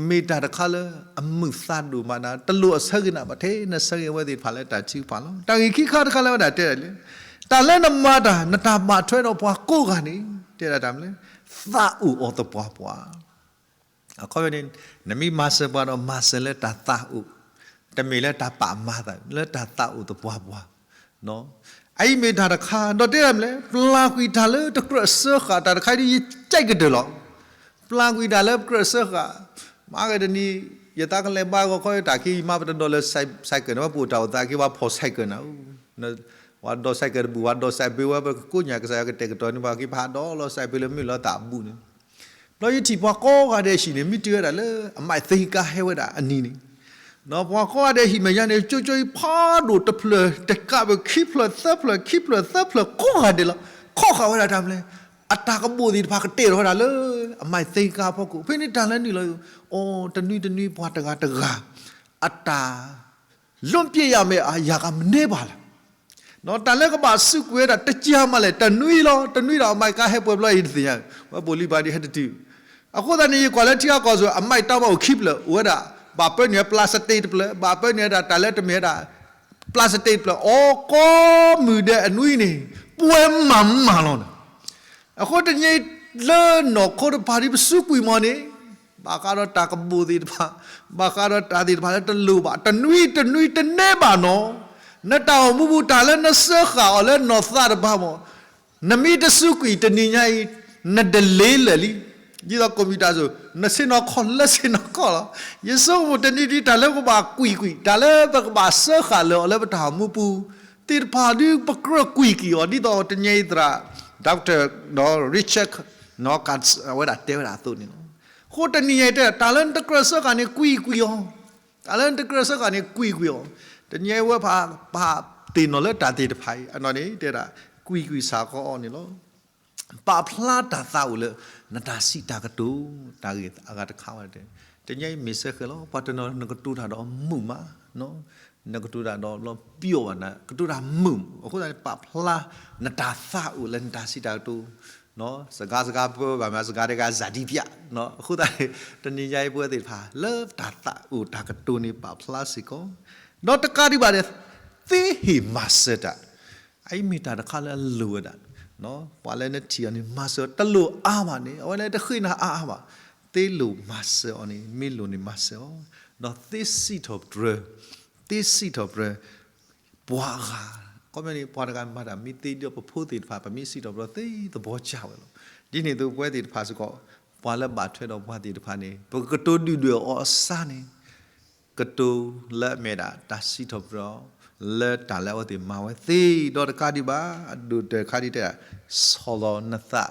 မ့ၢ်တၢ်တခါလၢအမုာ်သးဒိၣ်မးနၤ, တလိၣ်အဆၢဂ့ၤနၤဘၣ်, ထဲနဆၢဂ့ၤအဝဲသ့ၣ်တဖၣ်လၢတၢ်ထုကဖၣ်လီၤ. တၢ်ဂ့ၢ်ခံခါတခါလၢဝဲဒၣ်တဲဒၣ်လၢ, တၢ်လၢနမၤတၢ် နတၢ်ဘၣ်ထွဲဒီးပှၤကိးဂၤန့ၣ် တဲဒၣ်တၢ်မနုၤလဲၣ်, သးအိၣ်အီၤသပှၢ်ပှၢ် အခီပညီန့ၣ်, နမ့ၢ်မၤစၢၤပှၤဒီးမၤစၢၤလၢတၢ်သးအိၣ်, တမ့ၢ်လၢတၢ်ပာ်မၤသး, လၢတၢ်သးအိၣ်သပှၢ်ပှၢ်, အအံၤမ့ၢ်တၢ်တခါ, ဒီးတဲဒၣ်မနုၤလဲၣ်, ပျၢ်ကွံာ်တၢ်လၢတကြၢးစၢဃာ်တၢ်တခါဒ်ယကဲကတၢၢ်လီၤ. ပျၢ်ကွံာ်တၢ်လၢတကြၢးစၢဃာ်, မၤက့ၤတနံၤ, ယသးကလဲၤဘါဂီၤခီတၢ်ခံ ယမါပတဒီးလၢ cycle န့ၣ် ဝဲပအိၣ်တၢ်အိၣ်သးက့ၤ ပှၤဖီၣ် cycle န့ၣ် ပှၤဒီး cycle တဘူၣ် ပှၤဒီး cycle ဘ့ဝဲ ပကကိးညၣ်ကစၢ်ယွၤကတဲာ်ကတီၤန့ၣ် ပှၤက့ၤဖးဒီးလီၤ cycle လၢမုၢ်လီၤသးအဘူးန့ၣ်, ဘျီယထံၣ်ပှၤကိးဂၤဒဲးဟံၣ်န့ၣ် မ့ၢ်တုၤဝဲဒၣ်လၢအမဲၣ်သ့ကါဟဲဝဲဒၣ်အနံၤန့ၣ်, ပှၤကိးဂၤဒဲးဟံၣ်မဲာ်ညါန့ၣ် ကၠိကၠိဖးဒိၣ်တဖျၢၣ်တကးဘၢၣ် ခံဖျၢၣ်သၢဖျၢၣ် ခံဖျၢၣ်သၢဖျၢၣ်ကိးဂၤဒဲးလီၤ. ခီဃာ်ဝဲဒၣ်တၢ်မနုၤလဲၣ်, အတၢ်ကဘီၣ်သ့ၣ်တဖၣ်ကတဲာ်ထီၣ်ဝဲဒၣ်လၢအမဲၣ်သ့ကါအဖီခိၣ်, ဖဲန့ၣ်တၢ်လၢနုာ်လီၤ, အိ, တနွံတနွံပှၤတဂၤတဂၤ အတၢ် လွန်ပြည့်ရမယ်အရာကမနည်းပါလီၤ. တၢ်လၢကဘၣ်စူးကွံာ်ဝဲဒၣ်တကးမးလဲၣ်, တနွံလီၤ, တနွံဒီးအမဲၣ်ကါဟဲပှဲၤဘျီအံၤတသ့ၣ်ညါ, ဝဲဘိၣ်လံဘၣ်ဒ်ဟဲတတုၤ, အဃိသတးန့ၣ် ယကွၢ်လၢထံဂၤကီၢ်စဲၣ် အမဲၣ်တၢ်မၤအိၣ်ခံဖျၢၣ် အိၣ်ဝဲဒၣ်, ဘၣ်ပၢနုာ် plastic တဖျၢၣ်, ဘၣ်ပၢနုာ်ဝဲဒၣ်တၢ်လၢတမ့ၢ်ဝဲဒၣ် plastic တဖျၢၣ်, အိ, ကိးမုၢ်ဒဲးအနွံန့ၣ် ပှဲၤမးမးလီၤန့ၣ် အဃိတနံၤအံၤ လၢနီၢ်ခိတဖၣ်ဒ်ပစူးကွံာ်မးန့ၣ်, ဘၣ်ဃးဒီးတၢ်ကဘီၣ်သ့ၣ်တဖၣ်, ဘၣ်ဃးဒီးတၢ်သ့ၣ်တဖၣ်လၢတလိၣ်ဘၣ်, တနွံတနွံတန့ၢ်ဘၣ်နီၤ, နတၢ်အိၣ်မူပူၤ တၢ်လၢနစၢဃာ်အီၤလၢနီၢ်သးတဖၣ်မး, နမ့ၢ်တစူးကွံာ်တနံၤညါအံၤ, နဒလ့လၢာ်လံ. ဒ်သိး computer အသိး, နဆ့ၣ်နီၤခီၣ်လၢဆ့ၣ်နီၤခီၣ်လီၤ. ယဆိကမိၣ်တနံၤဒ်တၢ်လၢပကဘၣ်ကွံာ်ကွံာ်, တၢ်လၢပကဘၣ်စၢဃာ်လၢာ်အီၤလၢပတၢ်အိၣ်မူပူၤသ့ၣ်တဖၣ်ဒ်ပကြၢးကွံာ်ကွံာ်အီၤ, ဒ်သိးတနံၤအံၤသရၣ် Doctor ဒီး Richard အဝဲဒၣ်တဲဝဲဒၣ်အသိးန့ၣ်လီၤ. အဃိတနံၤညါအံၤတဲ တၢ်လၢနတကြၢးစၢဃာ်န့ၣ် ကွံာ်ကွံာ်အီၤ, တၢ်လၢနတကြၢးစၢဃာ်န့ၣ် ကွံာ်ကွံာ်အီၤ, တနံၤအံၤဝဲပာ်သ့ၣ်နီၣ်လၢတၢ်သ့ၣ်တဖၣ်အံၤ အနီၢ်န့ၣ် တဲဒၣ် ကွံာ်ကွံာ်စ့ၢ်ကီးအီၤန့ၣ်လီၤ. ပာ်ဖျါတၢ်သးအိၣ်လၢ နတၢ်စံးတၢ်ကတိၤ, တၢ်ဂ့ၢ်အဂၤတခါဝဲတဲ, တနံၤအံၤမ့ၢ်စ့ၢ်ကီးလီၤ, ပှၤတနီၤနကတိၤတၢ်ဒီးမုာ်မး, နကတိၤတၢ်ဒီးလီၤပျီဘၣ်နၤ, ကတိၤတၢ်မုာ်, အဃိသတးန့ၣ် ပာ်ဖျါနတၢ်သးအိၣ်လၢနတၢ်စံးတၢ်ကတိၤ, စကားစကားပၢဘၣ်မး စကားတဂၤ စကားဒံးပျး, အဃိသတးန့ၣ် တနံၤညါအံၤပဝဲသ့ၣ်တဖၣ် လၢတၢ်သးအိၣ်တၢ်ကတိၤန့ၣ် ပာ်ဖျါစ့ၢ်ကီး, ဒီးတကးဒံးဘၣ်ဒီး သ့ဟ့ၣ်မၤစၢၤတၢ် အအံၤမ့ၢ်တၢ်တခါလၢအလိၣ်ဝဲဒၣ်, ပှၤလၢနထံၣ်အီၤန့ၣ် မၤစၢၤအီၤ, တလိၣ်အါဘၣ်န့ၣ် အဝဲလၢတဃ့နၤအါအါဘၣ်, သ့လိၣ်မၤစၢၤအီၤန့ၣ် မ့ၢ်လိၣ်န့ၣ်မၤစၢၤအီၤ, ဒီးသ့စံးထီၣ်ပတြၢၤ, သ့စံးထီၣ်ပတြၢၤ ပှၤအဂၤ, ခီပညီန့ၣ် ပှၤတဂၤမၤတၢ်မ့ၢ်သ့ဒီး ပဖိသ့ၣ်တဖၣ် ပမ့ၢ်စံးထီၣ်ပတြၢၤသ့သဘီကၢ်ဝဲလီၤ. ဒ်န့ၣ်အသိးပဝဲသ့ၣ်တဖၣ်စ့ၢ်ကီး ပှၤလၢဘၣ်ထွဲဒီးပှၤသ့ၣ်တဖၣ်န့ၣ် ပကကတိၤဒုၣ်ဒွဲၣ်အီၤအစၢ်န့ၣ် ကတိၤလၢအမ့ၢ်ဒၣ်တၢ်စံးထီၣ်ပတြၢၤ လၢတၢ်လၢအဝဲသ့ၣ်မၤဝဲသ့, ဒီးတကးဒံးဘၣ် အဒိၣ်တခါဒ်တဲ ဆီၣ်လီၤနသး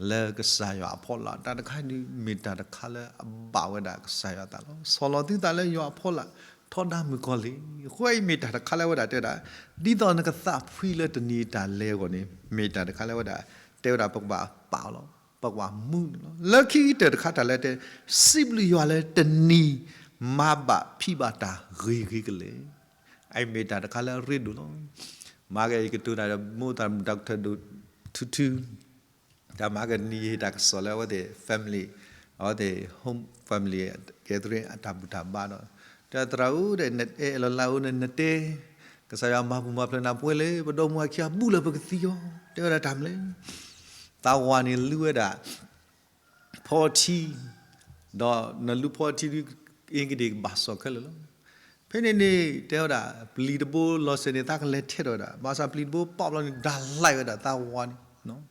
လၢကစၢ်ယွၤအဖီလာ်, တၢ်တခါဒ်မ့ၢ်တၢ်တခါလၢအဘၣ်ဝဲဒၣ်ကစၢ်ယွၤအသးလီၤ. ဆီၣ်လီၤသုသးလၢယွၤအဖီလာ် ထီဒါမုၣ်ကီၤလံၢ်, အဃိအံၤမ့ၢ်တၢ်တခါလၢဝဲဒၣ်တဲဒၣ် ဒ်သိးနကသးဖှံလၢတနံၤတၢ်လဲၤအဂီၢ်န့ၣ် မ့ၢ်တၢ်တခါလၢဝဲဒၣ် တဲဝဲဒၣ်ပကဘၣ်ပာ်အီၤလီၤ, ပကဘၣ်မူန့ၣ်လီၤ. လၢခံကတၢၢ်တခါတၢ်လၢတဲ စံးဘျုးယွၤလၢတနံၤ မၤဘၣ်ဖံးဘၣ်တၢ်ဂ့ၤဂ့ၤကလဲာ်, အအံၤမ့ၢ်တၢ်တခါလၢအရ့ဒိၣ်လီၤ. မၤက့ၤယကတိၤတၢ်ဒီး မိၢ်သး Doctor ဒိၣ်ထူထူ တၢ်မၤကနံၤယဟ့ၣ်တၢ်ကစီၣ်လၢအဝဲသ့ၣ် family, အဝဲသ့ၣ် home family gathering အတၢ်ဘူၣ်တၢ်ဘါဒီး တဲသရၣ်ဧၢ နအဲၣ်လီၤလၢအအိၣ်န့ၣ် နတဲ ကစၢ်ယွၤမၤပူၤမၤဖျဲးနၤပှဲၤလၢ ပဒီမါဝၤခံဂၤ ဘူးလၢပကသံအီၤ တဲဝဲဒၣ်တၢ်မနုၤလဲၣ်. သးဝၤန့ၣ်လုၢ်ဝဲဒၣ် ဖီထံ ဒီးနလူၢ်ဖီထံဒုး အ့ကဒ့ၣ်ကဘၣ်စီၣ်ခဲလၢာ်လီၤ. ဖဲန့ၣ်န့ၣ် တဲဝဲဒၣ် ပျံၤတဘိလီၤစဲၤန့ၣ် သးကလဲၤထဲးထီၣ်ဝဲဒၣ်, ဘၣ်ဆၣ်ပျံၤတဘိပာ်ဘျီန့ၣ် ဒၣ်လဲာ်ဝဲဒၣ်သးဝါန့ၣ်,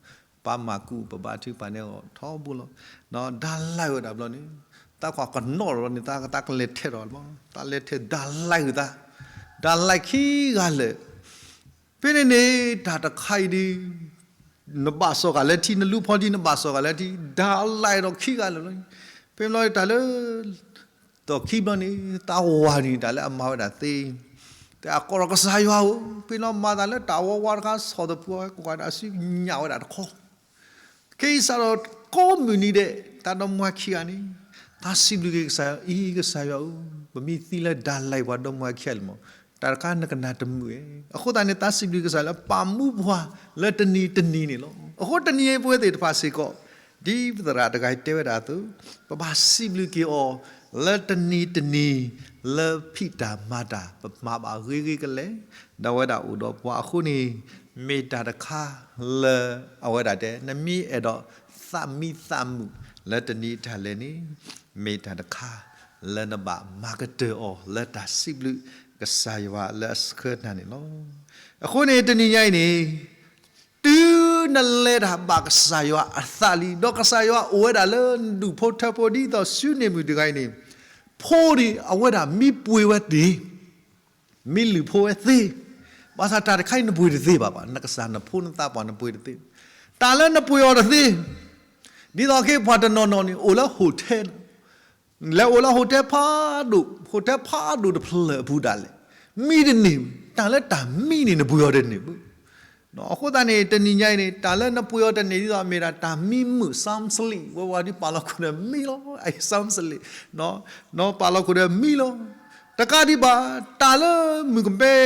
ပၢ်မၤကူၣ်ပဘါထုကဖၣ်န့ၢ်အီၤထီဘိလီၤ. ဒၣ်လဲာ်ဝဲဒၣ်ဘျီန့ၣ် သးကွၢ်ကနီၣ်ထီၣ်လီၤန့ၣ် သးကလဲၤထဲးထီၣ်လီၤ, သးလဲၤထဲးဒၣ်လဲာ်ဝဲသး, ဒၣ်လဲာ်ခံဂၤလၢာ် ဖဲန့ၣ်န့ၣ် တၢ်တခါအံၤဒုး နဘၣ်စီၣ်ဂၤလၢထံ နလူၢ်ဖီထံ နဘၣ်စီၣ်ဂၤလၢထံ ဒၣ်လဲာ်ဒီးခံဂၤလၢာ်လီၤ. ဖဲန့ၣ်ဘျီတၢ်လၢ ဒီးခံဘျီန့ၣ် သးဝါန့ၣ် တၢ်လၢအမၤဝဲဒၣ်သ့, တဲအကိးဒီးကစၢ်ယွၤဧၢ, ဖဲန့ၣ်မၤသးလၢတၢ်ဝါဝါတခါ ဆီၣ်သပှၢ်ဝဲ ကွၢ်တၢ်စုညၣ်ဝဲဒၣ်တခီ ခဲအံၤစးထီၣ်ကိးမုၢ်နံၤဒဲး တၢ်ဒီမါဝၤခံဂၤန့ၣ် သးစံးဘျုးက့ၤကစၢ်ယွၤ အံၤကစၢ်ယွၤဧၢ, ပမ့ၢ်သံလၢဒၣ်လဲာ်ပှၤဒီမါဝၤခံဂၤလံမး, တၢ်တခါနကနၣ်တမုာ်ဧါ. အဃိသတးန့ၣ် သးစံးဘျုးကစၢ်လၢပာ်မူပှၤလၢတနံၤတနံၤန့ၣ်လီၤ. အဃိတနံၤအံၤပဝဲသ့ၣ်တဖၣ်စ့ၢ်ကီး ဒ်ပသရၣ်တဂၤအံၤတဲဝဲဒၣ်အသိး ပဘၣ်စံးဘျုးက့ၤအီၤ လၢတနံၤတနံၤ လၢဖံးတၢ်မၤတၢ် ပမၤဘၣ်ဂ့ၤဂ့ၤကလဲာ် ဒီးအဝဲဒၣ်အိၣ်ဒီးပှၤအဃိန့ၣ် မ့ၢ်တၢ်တခါလၢအဝဲဒၣ်တဲ နမ့ၢ်အဲၣ်ဒိးသးမံသးမုာ်လၢတနံၤတၢ်လဲၤန့ၣ် မ့ၢ်တၢ်တခါလၢနဘၣ်မၤကတၢၢ်အီၤ လၢတၢ်စံးဘျုးကစၢ်ယွၤလၢအဆှၢနၤန့ၣ်လီၤ. အဃိန့ၣ် တနံၤညါအံၤန့ၣ် တုၤနလဲၤတၢ်ဘၣ်ကစၢ်ယွၤအသးလံ ဒီးကစၢ်ယွၤအိၣ်ဝဲဒၣ်လၢနဒူၣ်ဖိထၢဖိ ဒ်သိးဆူန့ၢ်မုၢ်တဂၤအံၤန့ၣ် ဖိန့ၣ် အဝဲဒၣ်မံပှ့ၤဝဲသ့ မံလုၢ်ဖိဝဲသ့, ဘၣ်ဆၣ်တၢ်တခါအံၤနပှ့ၤတသ့ဘၣ်ဘၣ်, နကစၢ်နဖိနသးပှၢ်နပှ့ၤတသ့, တၢ်လၢနပှ့ၤအီၤတသ့, ဒ်သိးက့ၤပှၤတနီၤနီၤန့ၣ် အိၣ်လၢ hotel လဲၤအိၣ်လၢ hotel ဖးဒိၣ်, hotel ဖးဒိၣ်တဖျၢၣ်အပူၤဒၣ်လဲာ်, မံတန့ၢ်, တၢ်လၢတၢ်မံန့ၣ် နပှ့ၤအီၤတန့ၢ်ဘၣ်. အဃိသတးန့ၣ် တနံၤညါအံၤန့ၣ် တၢ်လၢနပှ့ၤအီၤတန့ၢ်ဒ်သိး မ့ၢ်ဒၣ်တၢ်မံမုာ် sound sleep ဝဲဝဲဒ်ပာ်လီၤခိၣ်ဒီးမံလီၤ, အ sound sleep ပာ်လီၤခိၣ်ဒီးမံလီၤ. တကးဒံးဘၣ် တၢ်လၢမုၣ်ကမဲ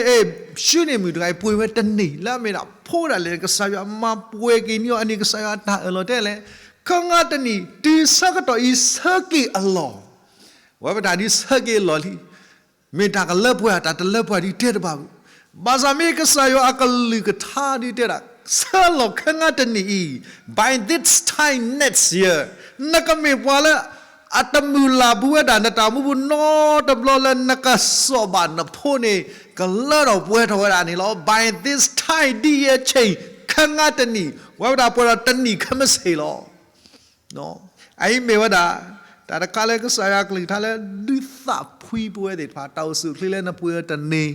ဆူန့ၢ်မုၣ်တဂၤအံၤ ပှ့ၤဝဲတန့ၢ် လၢအမ့ၢ်ဒၣ်ဖိဒၣ်လဲာ် ကစၢ်ယွၤမၤပှဲၤက့ၤန့ၢ်အီၤ အန့ၣ်ကစၢ်ယွၤအတၢ်အၢၣ်လီၤတဲလဲၣ်, ခဲငါတနံၤ တုၤဆၢကတီၢ်အံၤဆၢက့ၤအလီၢ်, ဝဲပတၢ်ဒ်ဆၢက့ၤအလီၢ်လံ မ့ၢ်တၢ်ကလၢပှဲၤ တၢ်တလၢပှဲၤဒ်တဲတဘၣ်ဘၣ်. ဘၣ်ဆၣ်မ့ၢ်ကစၢ်ယွၤအကလုၢ်ကထါဒ်တဲဒၣ် ဆၢလီၤခဲငါတနံၤအံၤ by this time next year နကမ့ၢ်ပှၤလၢ အတမုၢ်လၢ်ဘူးဝဲဒၣ် နတၢ်မူပူၤနီတဘျီလၢနကစိာ်ဘၣ်နဖိန့ၣ် ကလၢထီၣ်ပှဲၤထီၣ်ဝဲဒၣ်န့ၣ်လီၤ. By this time ဒ်အံၤအဆၢ ခဲငါတနံၤ ဝဲဝဲဒၣ်ပှဲၤထီၣ်တနံၣ်ခဲမုၢ်ဆ့ၣ်လီၤ. အအံၤမ့ၢ်ဝဲဒၣ် တၢ်တခါလၢကစၢ်ယွၤကလုၢ်ကထါလၢ ဒုးသးဖှံပဝဲသ့ၣ်တဖၣ် တၢ်အိၣ်ဆူၣ်အိၣ်ချ့လၢနပှ့ၤအီၤတန့ၢ်,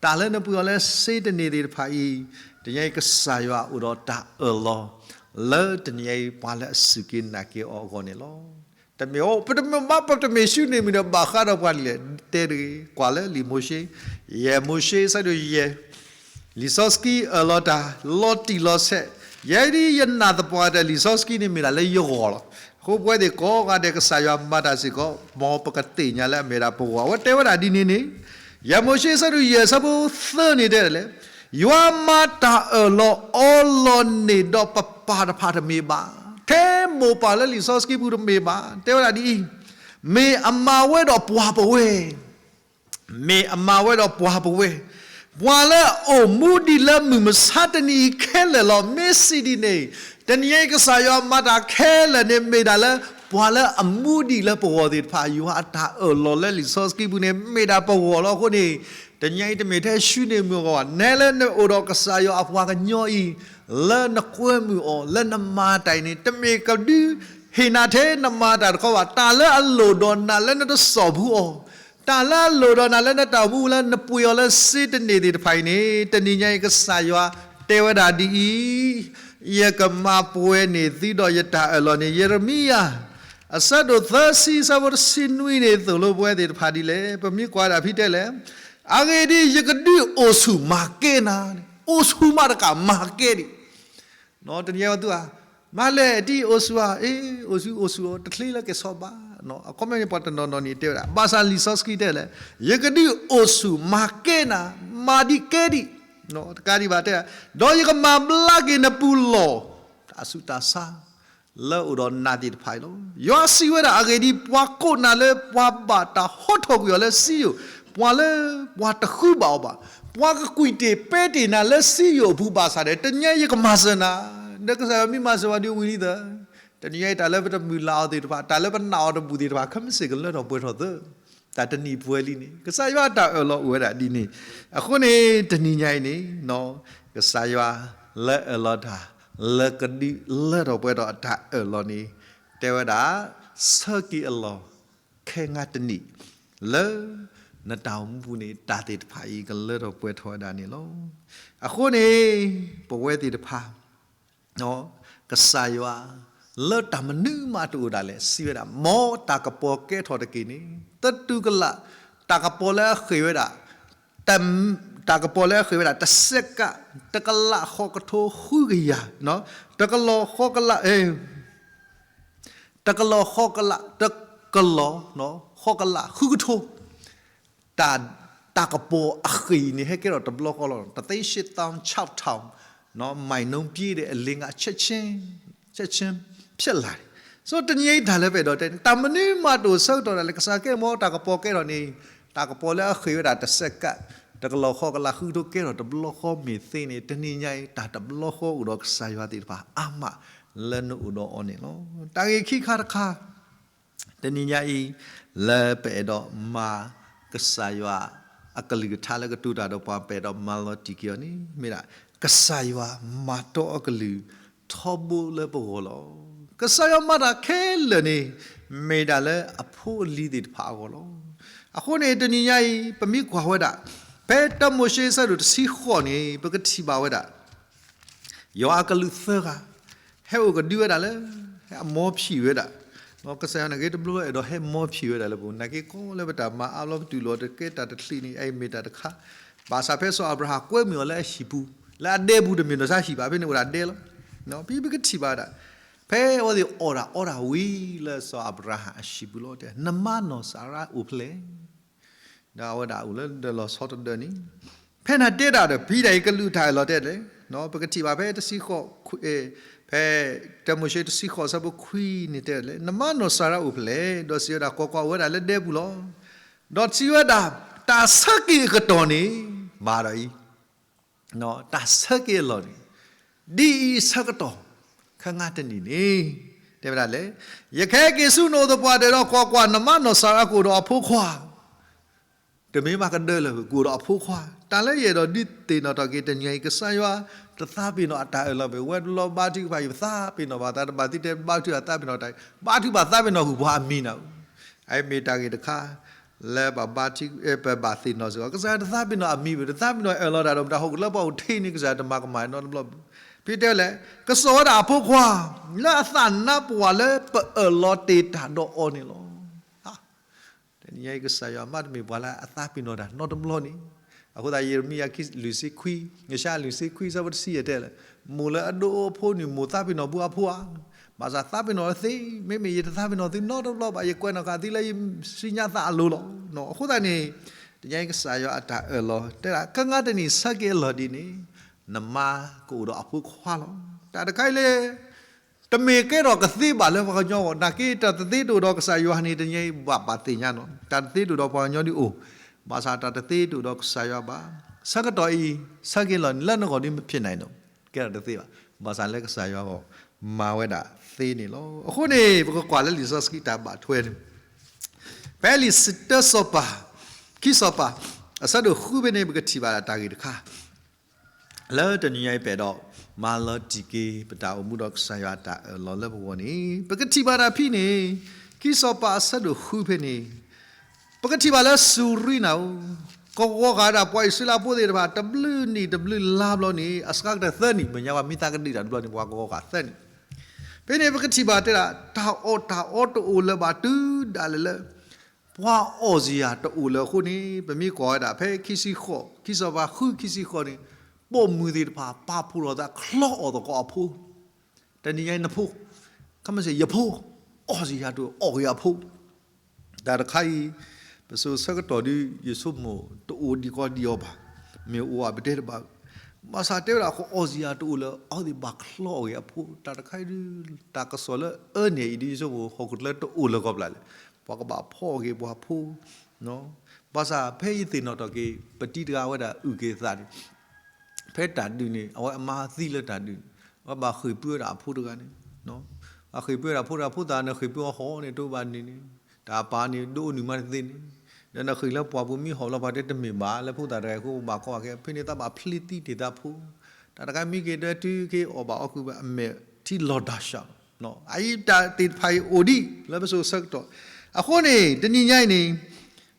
တၢ်လၢနပှ့ၤအီၤလၢစ့တန့ၢ်သ့ၣ်တဖၣ်အံၤ, တနံၤအံၤကစၢ်ယွၤအိၣ်ဒီးတၢ်အၢၣ်လီၤ လၢတနံၤအံၤပှၤလၢအစူၢ်က့ၤနာ်က့ၤအီၤအဂီၢ်န့ၣ်လီၤ. တမ့ၢ် ပတမ့ၢ်ဘၣ် ပတမ့ၢ်ဆူန့ၢ်မုၢ်ဒီးဘၣ်ဃးဒီးပှၤလံၤလဲၣ်, တဲတဂ့ၤ, ကွၢ်လၢလံာ်မိၤၡ့, ယဲၢ်မိၤၡ့ အဆၢဒိၣ်ယဲၢ် လံာ်စီဆှံအၢၣ်လီၤတၢ် လီၤတံၢ်လီၤဆဲး, ယဲဒ်ယနာ်သပှၢ်တၢၢ် လံာ်စီဆှံန့ၣ်မ့ၢ်ဒၣ်လၢယဂီၢ်လီၤ. အဃိပဝဲသ့ၣ်ကိးဂၤဒဲး ကစၢ်ယွၤမၤတၢ်စ့ၢ်ကီး မ်ပကသ့ၣ်ညါလၢအမ့ၢ်ဒၣ်ပဂီၢ်, အဝဲတဲဝဲဒၣ်ဒ်န့ၣ်န့ၣ်, ယဲၢ်မိၤၡ့ အဆၢဒိၣ်ယဲၢ် အဆၢဖိသၢန့ၣ်တဲဒ်လဲၣ်, ယွၤမၤတၢ်အၢၣ်လီၤအီလီၤန့ၢ်ဒီးပပၢ်တဖၣ်တမ့ၢ်ဘၣ်, ထဲမိၢ်ပၢ်လၢလံာ်စီဆှံပူၤတမ့ၢ်ဘၣ်, တဲဝဲဒၣ်ဒ်အံၤ, မ့ၢ်အမၤဝဲဒီးပှၤပဝဲ မ့ၢ်အမၤဝဲဒီးပှၤပဝဲ, ပှၤလၢအအိၣ်မူဒံးလၢမုၢ်မဆါတနံၤအံၤခဲလၢာ်လီၤ. မ့ၢ်စံးဒ်န့ၣ်, တနံၤအံၤကစၢ်ယွၤမၤတၢ်ခဲလၢာ်န့ၣ် မ့ၢ်ဒၣ်လၢ ပှၤလၢအမူဒံးလၢပဂီၢ်သ့ၣ်တဖၣ် ယွၤအတၢ်အၢၣ်လီၤလၢလံာ်စီဆှံပူၤန့ၣ် မ့ၢ်ဒၣ်ပဂီၢ်လီၤ. အဃိန့ၣ် တနံၤအံၤတမ့ၢ်ထဲဆူန့ၢ်မုၢ်အဂီၢ်ဘၣ်, နဲလၢနအိၣ်ဒီးကစၢ်ယွၤအပှၤကညီအံၤ လၢနကွဲမုာ်အီၤ လၢနမၤတၢ်အံၤန့ၣ် တမ့ၢ်ကဒုးဟ့ၣ်နၤထဲနမၤတၢ်တခီဘၣ်. တၢ်လၢအလိၣ်ဒီးနၤလၢနတစိာ်ဘူးအီၤ, တၢ်လၢအလိၣ်ဒီးနၤလၢနတၢ်အိၣ်မူလၢနပှ့ၤအီၤလၢစ့တန့ၢ်သ့ၣ်တဖၣ်အံၤန့ၣ် တနံၤညါအံၤကစၢ်ယွၤတဲဝဲဒၣ်ဒ်အံၤ, ယကမၤပှဲၤန့ၢ်သုဒီးယတၢ်အၢၣ်လီၤန့ၣ် ယံးရမံယၤ အဆၢဒိၣ်သၢဆံ အဆၢဖိတဆံနွံန့ၣ် သိၣ်လိပဝဲသ့ၣ်တဖၣ်ဒ်လဲၣ်. ပမ့ၢ်ကွၢ်ဒၣ်ဖဲတဲလဲၣ်, အဂ့ၢ်ဒ်အံၤ, ယကဒုးအိၣ်ဆူၣ်မၤကဲနၤ, အိၣ်ဆူၣ်မးတကးမၤကဲဒံး တနံၤအံၤသုဧါ, မၤလဲၣ် တံၢ်အိၣ်ဆူၣ်ဧါ, အ့ အိၣ်ဆူၣ် အိၣ်ဆူၣ် တချ့လၢကဲဆီဘၣ်. အခီပညီန့ၣ် ပှၤတနီၤနီၤန့ၣ်တဲဝဲဒၣ် ဘၣ်ဆၣ်လံာ်စီဆှံတဲလဲၣ်, ယကဒုးအိၣ်ဆူၣ်မၤကဲနၤ, မၤဒံးကဲဒံး, တကးဒံးဘၣ်တဲ, ဒီးယကမၤဘျါက့ၤနပူၤလီၢ် တၢ်ဆူးတၢ်ဆါ လၢအအိၣ်ဒီးနၤသ့ၣ်တဖၣ်အံၤလီၤ. ယွၤစံးဝဲဒၣ် အဂ့ၢ်ဒ်အံၤ, ပှၤကိးနၤလၢပှၤဘၣ်တၢ်ဟီထီၣ်ကွံာ်အီၤလၢစံယိၣ်, ပှၤလၢပှၤတဃုဘၣ်အီၤဘၣ်, ပှၤကကွံာ်တ့ၢ်ပဲတ့ၢ်နၤလၢစံယိၣ်အပူၤဘၣ်ဆၣ်ဒီး တနံၤအံၤယကမၤစၢၤနၤ, ဒီးကစၢ်ယွၤမ့ၢ်မၤစၢၤဝဲဒ်ဝံၤလံသၢ, တ တနံၤညါအံၤ တၢ်လၢပတမုၢ်လၢ်အီၤသ့ၣ်တဖၣ်, တၢ်လၢပနာ်အီၤတဘူၣ်သ့ၣ်တဖၣ် ခဲမုၢ်ဆ့ၣ်ကလၢထီၣ်ပှဲၤထီၣ်သ့, တၢ်တနံၤပှဲၤလံန့ၣ် ကစၢ်ယွၤအတၢ်အၢၣ်လီၤအိၣ်ဝဲဒၣ်ဒ်န့ၣ်. အဃိန့ၣ် တနံၤညါအံၤန့ၣ် ကစၢ်ယွၤလၢအၢၣ်လီၤတၢ် လၢကဒုးလၢထီၣ်ပှဲၤထီၣ်အတၢ်အၢၣ်လီၤန့ၣ် တဲဝဲဒၣ် ဆၢက့ၤအလီၢ် ခဲငါတနံၣ် လၢနတၢ်အိၣ်မူပူၤန့ၣ် တၢ်သ့ၣ်တဖၣ်အံၤ ကလၢထီၣ်ပှဲၤထီၣ်ဝဲဒၣ်န့ၣ်လီၤ. အဃိန့ၣ် ပဝဲသ့ၣ်တဖၣ် ကစၢ်ယွၤ လၢတၢ်မနုၤမးတအိၣ်ဒၣ်လဲာ် စံးဝဲဒၣ် မ်တၢ်ကပီၤကဲထီၣ်တက့ၢ်န့ၣ် သတူၢ်ကလာ် တၢ်ကပီၤလၢအဃ့ၢ်ဝဲဒၣ် တၢ်ကပီၤလၢအဃ့ၢ်ဝဲဒၣ် တစဲးကး တကလးဃိးကထိဃုကယၤ, တကလီၤဃိးကလး တကလီၤဃိးကလး တကလီၤ ဃိးကလးဃုကထိ, တၢ် တၢ်ကပီၤအဃ့ၢ်အံၤန့ၣ် ဟဲကဲထီၣ်တဘျီဃီလီၤ. တသ့ရှ့တၢ် ခြောက်ထောင် မိုင်နှုန်းပြည့်တဲ့ အလင်းက ချက်ချင်း ဖြစ်လာတယ်. ဆိုတော့ တနံၤအံၤတၢ်လၢပအဲၣ်ဒိးတဲန့ၣ် တၢ်မနုၤမးတအိၣ်ဆၢကတီၢ်ဒၣ်လဲာ် ကစၢ်ကဲမ့ၢ်တၢ်ကပီၤကဲထီၣ်န့ၣ် တၢ်ကပီၤလၢအဃ့ၢ်ဝဲဒၣ်တစဲးကး တကလီၤဃိးကလးဃုကထိကဲထီၣ်တဘျီဃီမ့ၢ်သ့န့ၣ် တနံၤညါအံၤ တၢ်တဘျီဃီအိၣ်ဒီးကစၢ်ယွၤသ့ၣ်တဖၣ်အါမး လၢနအိၣ်ဒီးအီၤန့ၣ်လီၤ. တၢ်ဂ့ၢ်ခံခါတခါ တနံၤညါအံၤ လၢပအဲၣ်ဒိးမၤကစၢ်ယွၤအကလုၢ်ကထါလၢကတိၤတၢ်ဒီးပှၤ ပအဲၣ်ဒိးမၤလီၤတံၢ်က့ၤအီၤန့ၣ် မ့ၢ်ဒၣ် ကစၢ်ယွၤမၤတီအကလုၢ်ထီဘိလၢပဂီၢ်လီၤ. ကစၢ်ယွၤမၤတၢ်ခဲလၢာ်န့ၣ် မ့ၢ်ဒၣ်လၢအဖိအလံၤသ့ၣ်တဖၣ်အဂီၢ်လီၤ. အဃိန့ၣ် တနံၤညါအံၤ ပမ့ၢ်ကွၢ်ဝဲဒၣ် ဖဲတၢမိၤၡ့အဆၢဒိၣ်တဆံဃိးန့ၣ် ပကထံၣ်ဘၣ်ဝဲဒၣ် ယွၤအကလူးသၢဂၤ ဟဲအိၣ်ကဒုဝဲဒၣ်လၢ ဟဲအမိၢ်ဖံးဝဲဒၣ်, ကစၢ်ယွၤန့ၣ်ဂ့ၤတဘျီဘျီ အဲၣ်ဒိးဟဲမိၢ်ဖံးဝဲဒၣ်လၢပူၤ နာ်က့ကီလၢပတၢ်မၤအါဘျီ ပတူၢ်လိာ်တကဲတၢ်တချုးန့ၣ် အအံၤမ့ၢ်တၢ်တခါ, ဘၣ်ဆၣ်ဖဲစီၤအၤဘြၤဟၣ်ကွဲမုာ်အီၤလၢအဟံၣ်ပူၤ လၢအဒဲပူၤ တမ့ၢ်နီၢ်ဆါဟံၣ်ဘၣ် ဖဲန့ၣ်အိၣ်ဒၣ်ဒဲလီၤ. ဖဲပကထံၣ်ဘၣ်ဝဲဒၣ် ဖဲအဝဲသ့ၣ်အီၣ်တၢ်အီတၢ်ဝံၤလၢစီၤအၤဘြၤဟၣ်အဟံၣ်ပူၤလီၤ တဲ နမါနီၢ်စၤရါအိၣ်ဖဲလဲၣ် ဒီးအဝဲဒၣ်အိၣ်လၢဒၢးလီၤဆီတဒၢးန့ၣ်, ဖဲနၤတဲတၢ်ဒီး ဖံဒၣ်အံၤကလုၢ်တၢ်အၢၣ်လီၤတဲလဲၣ်, ပကထံၣ်ဘၣ်ဖဲတဆံဃိး, ဖဲတၢမိၤၡ့တဆံဃိးဆၢဖိခွံန့ၣ်တဲလဲၣ်, နမါနီၢ်စၤရါအိၣ်ဖဲလဲၣ်, ဒီးစံးဝဲဒၣ် ကွၢ်ကွၢ် အိၣ်ဝဲဒၣ်လၢဒဲပူၤလီၤ. ဒီးစံးဝဲဒၣ် တၢ်ဆၢက့ၤအကတီၢ်န့ၣ် မၤဒီးအံၤ တၢ်ဆၢက့ၤအလီၢ်န့ၣ် ဒ်အံၤအဆၢကတီၢ် ခဲငါတနံၣ်န့ၣ် တဲဝဲဒၣ်လဲၣ်, ယကဟဲက့ၤဆူနအိၣ်သပှၢ်တၢၢ်ဒီး ကွၢ်ကွၢ်, နမါနီၢ်စၤရါကအိၣ်ဒီးအဖိခွါ, တမ့ၢ်ဘၣ်ကဒၢလၢၤ ကအိၣ်ဒီးအဖိခွါ, တၢ်လၢယအဲၣ်ဒိးဒုးသ့ၣ်နီၣ်ထီၣ်က့ၤ တနံၤအံၤ ကစၢ်ယွၤ တသးပ့ၤနီၣ်အတၢ်အၢၣ်လီၤဘၣ်, ဝဲတဘျီဘါထုကဖၣ် ယသးပ့ၤနီၣ်ဘၣ်သး တဘၣ်သံတဲဘါထုကဖၣ်သးပ့ၤနီၣ်တၢ်, ဘါထုကဖၣ်သးပ့ၤနီၣ်ဃုာ်ပှၤအမံၤနၤ, အအံၤမ့ၢ်တၢ်ဂ့ၢ်တခါ လၢပဘါထု ပဘၣ်သ့ၣ်နီၣ်စ့ၢ်ကီး ကစၢ်ယွၤတသးပ့ၤနီၣ်အမံၤဘၣ်, တသးပ့ၤနီၣ်အၢၣ်လီၤတၢ်ဒီး မတၤဟီၣ်ခိၣ်ချၢပှၤအိၣ်ထဲန့ၣ် ကစၢ်ယွၤတမၤကမၣ်နီတဘျီဘၣ်. ဖဲတဲလဲၣ်, ကစီၣ်ဝဲဒၣ်အဖိခွါ လၢအသးနါပှၢ်လၢပအၢၣ်လီၤတ့ၢ်တၢ်ဒီးအီၤန့ၣ်လီၤ. တနံၤညါအံၤ ကစၢ်ယွၤမ့တမ့ၢ်ပှၤလၢအသးပ့ၤနီၣ်တၢ်နီတဘျီန့ၣ်, အဃိသတး ယံးရမံယၤလွံၢ်ဆံခွံ, ယၡါယၤလွံၢ်ဆံခွံ ဆၢဖိတဆံယဲၢ်တဲလဲၣ်, မိၢ်လၢအဒိးအဖိန့ၣ် မိၢ်သးပ့ၤနီၣ်ဘူးအဖိဧါ, ဘၣ်ဆၣ်သးပ့ၤနီၣ်လၢသ့, မ့မ့ၢ်ယတသးပ့ၤနီၣ်သုနီတဘျီဘၣ်, ယကွဲးနီၣ်ဃာ်သုလၢယစံညါသးအလိၤလီၤ. အဃိသတးန့ၣ် တနံၤညါအံၤ ကစၢ်ယွၤအတၢ်အၢၣ်လီၤ တဲဒၣ် ခဲငါတနံၣ်ဆၢက့ၤအလီၢ်ဒ်န့ၣ် နမါကအိၣ်ဒီးအဖိခွါလီၤ. တၢ်တခါအံၤလၢ တမ့ၢ်ကဲထီၣ်ကသ့ဘၣ်လၢပှၤကညီအဂီၢ်, နာ်က့တၢ်တသ့တအိၣ်ဒီးကစၢ်ယွၤန့ၣ် တနံၤညါအံၤဘၣ်ပာ်သ့ၣ်ညါနီၤ, တၢ်တသ့တအိၣ်ဒီးပှၤကညီဒ်အိၣ်, ဘၣ်ဆၣ်တၢ်တသ့တအိၣ်ဒီးကစၢ်ယွၤဘၣ်. ဆၢကတီၢ်အံၤ ဆၢက့ၤလီၢ်န့ၣ် လၢနဂီၢ်ဒ်မ့ၢ်ဖံးနၤနီၤ, ကဲထီၣ်တသ့ဘၣ်, ဘၣ်ဆၣ်လၢကစၢ်ယွၤအဂီၢ် မၤဝဲဒၣ်သ့န့ၣ်လီၤ. အဃိန့ၣ် ပကကွၢ်လၢလံာ်စီဆှံတၢ်ဘၣ်ထွဲန့ၣ်, ဖဲလံာ်တၢစီၤပၤ, ခံစီၤပၤ, အဆၢဒိၣ်ဃုဖဲန့ၣ် ပကထံၣ်ဘၣ်တၢ်ဂ့ၢ်တခါ လၢတနံၤညါအံၤ ပအဲၣ်ဒိးမၤလီၤတံၢ်က့ၤ ပတၢ်အိၣ်မူဒီးကစၢ်ယွၤတၢ်အၢၣ်လီၤလၢပဂီၢ်န့ၣ် ပကထံၣ်ဘၣ်တၢ်ဖဲန့ၣ်, ခံစီၤပၤအဆၢဒိၣ်ဃုဖဲန့ၣ်, ပကထံၣ်ဘၣ်လၢစူၤရံနၤဧၢ, ကဝီၤဃာ်ဝဲဒၣ်ပှၤအံၣ်စရ့လးဖိသ့ၣ်တဖၣ် တဘျုးနံၣ်တဘျုးလါဘျီန့ၣ် အစှၤကတၢၢ်သၢနံၣ်, မဲာ်ညါပှၤမ့ၢ်သးကဒုးတၢ်တဘျီန့ၣ် ပှၤကဝီၤဃာ်သၢနံၣ်. ဖဲန့ၣ် ပကထံၣ်ဘၣ်တဲဒၣ် တၢ်အီၣ်တၢ်အီတအိၣ်လၢၤဘၣ် တုၤဒၣ်လဲာ်လၢ ပှၤအီၣ်စ့ၢ်ယၤတအိၣ်လၢၤအဃိန့ၣ် ပမ့ၢ်ကွၢ်ဝဲဒၣ် ဖဲခံဆံဃိး, ခံစီၤပၤဃု ခံဆံဃိးန့ၣ် ပိာ်မုၣ်သ့ၣ်တဖၣ် ပာ်ဖှိၣ်ထီၣ်သးချီအီၣ်သကိးအဖိ, တနံၤညါအံၤနဖိ, ခမ့ၢ်စ့ၢ်ယဖိ, အီၣ်စ့ၢ်ယၤတအိၣ် အီၣ်က့ၤအဖိ တၢ်တခါအံၤ ပစိၤဆၢကတီၢ်ဒုး ယဆိကမိၣ်တအိၣ်ဒံးကီဒံးအီၤဘၣ်, မ့ၢ်အိၣ်ဧါပတဲတဘၣ်, ဘၣ်ဆၣ်တဲဝဲဒၣ် ကအီၣ်စ့ၢ်ယၤတအိၣ်လၢၤ အဝဲသ့ၣ်ဘၣ်ချီအီၣ်က့ၤအဖိ, တၢ်တခါအံၤဒုး တၢ်ကစီၣ်လၢအၢန့ၣ်အံၤဒုး ယဆိကမိၣ် ဟီၣ်ခိၣ်ချၢတအိၣ်လၢၤကီးပျၢ်လဲၣ်, ပှၤကဘၣ်ဖီအီၣ်က့ၤပှၤဖိ ဘၣ်ဆၣ်ဖဲယသ့ၣ်နီၣ်ထီၣ်က့ၤ ပတံၤတဂၤဝဲဒၣ်အုၣ်က့ၤသးန့ၣ် ဖဲတၢ်ဒုးန့ၣ် အဝဲအမါသံလၢတၢ်ဒုးန့ၣ် အဝဲဘၣ်ဃ့ၢ်ပၢဝဲဒၣ်အဖိတဂၤန့ၣ်, အဃ့ၢ်ပၢတၢ်ဖိတၢ်ဖိသၣ် နဃ့ၢ်ပၢအီၤဃီန့ၣ် တအိၣ်ဘၣ်န့ၣ်န့ၣ် တၢ်အပၢ်န့ၣ် ဒိးအိၣ်နုာ်မးတသ့န့ၣ်, ဒီးနဃ့ၢ်လၢပှၢ်ပူၤမံဟီၣ်လီၤ ပှၤတဲတမ့ၢ်ဘၣ် လၢဖိသၣ်တဂၤအံၤအဃိ ပဘၣ်ကီအီၤခဲ ဖဲန့ၣ်သးဘၣ် ဖျ့သံတ့ၢ်သးဖိ, တၢ်တခါမံက့ၤ တၢ်တုၤက့ၤအီၣ်ဘၣ်အီၣ်ကွံာ်ဘၣ် အမဲာ်ထံလီၤတၢ်ဆှးလီၤ. အအံၤတၢ်သ့ၣ်တဖၣ်အံၤအိၣ်ဒံး လၢပစိၤဆၢကတီၢ်, အဃိန့ၣ် တနံၤညါအံၤန့ၣ်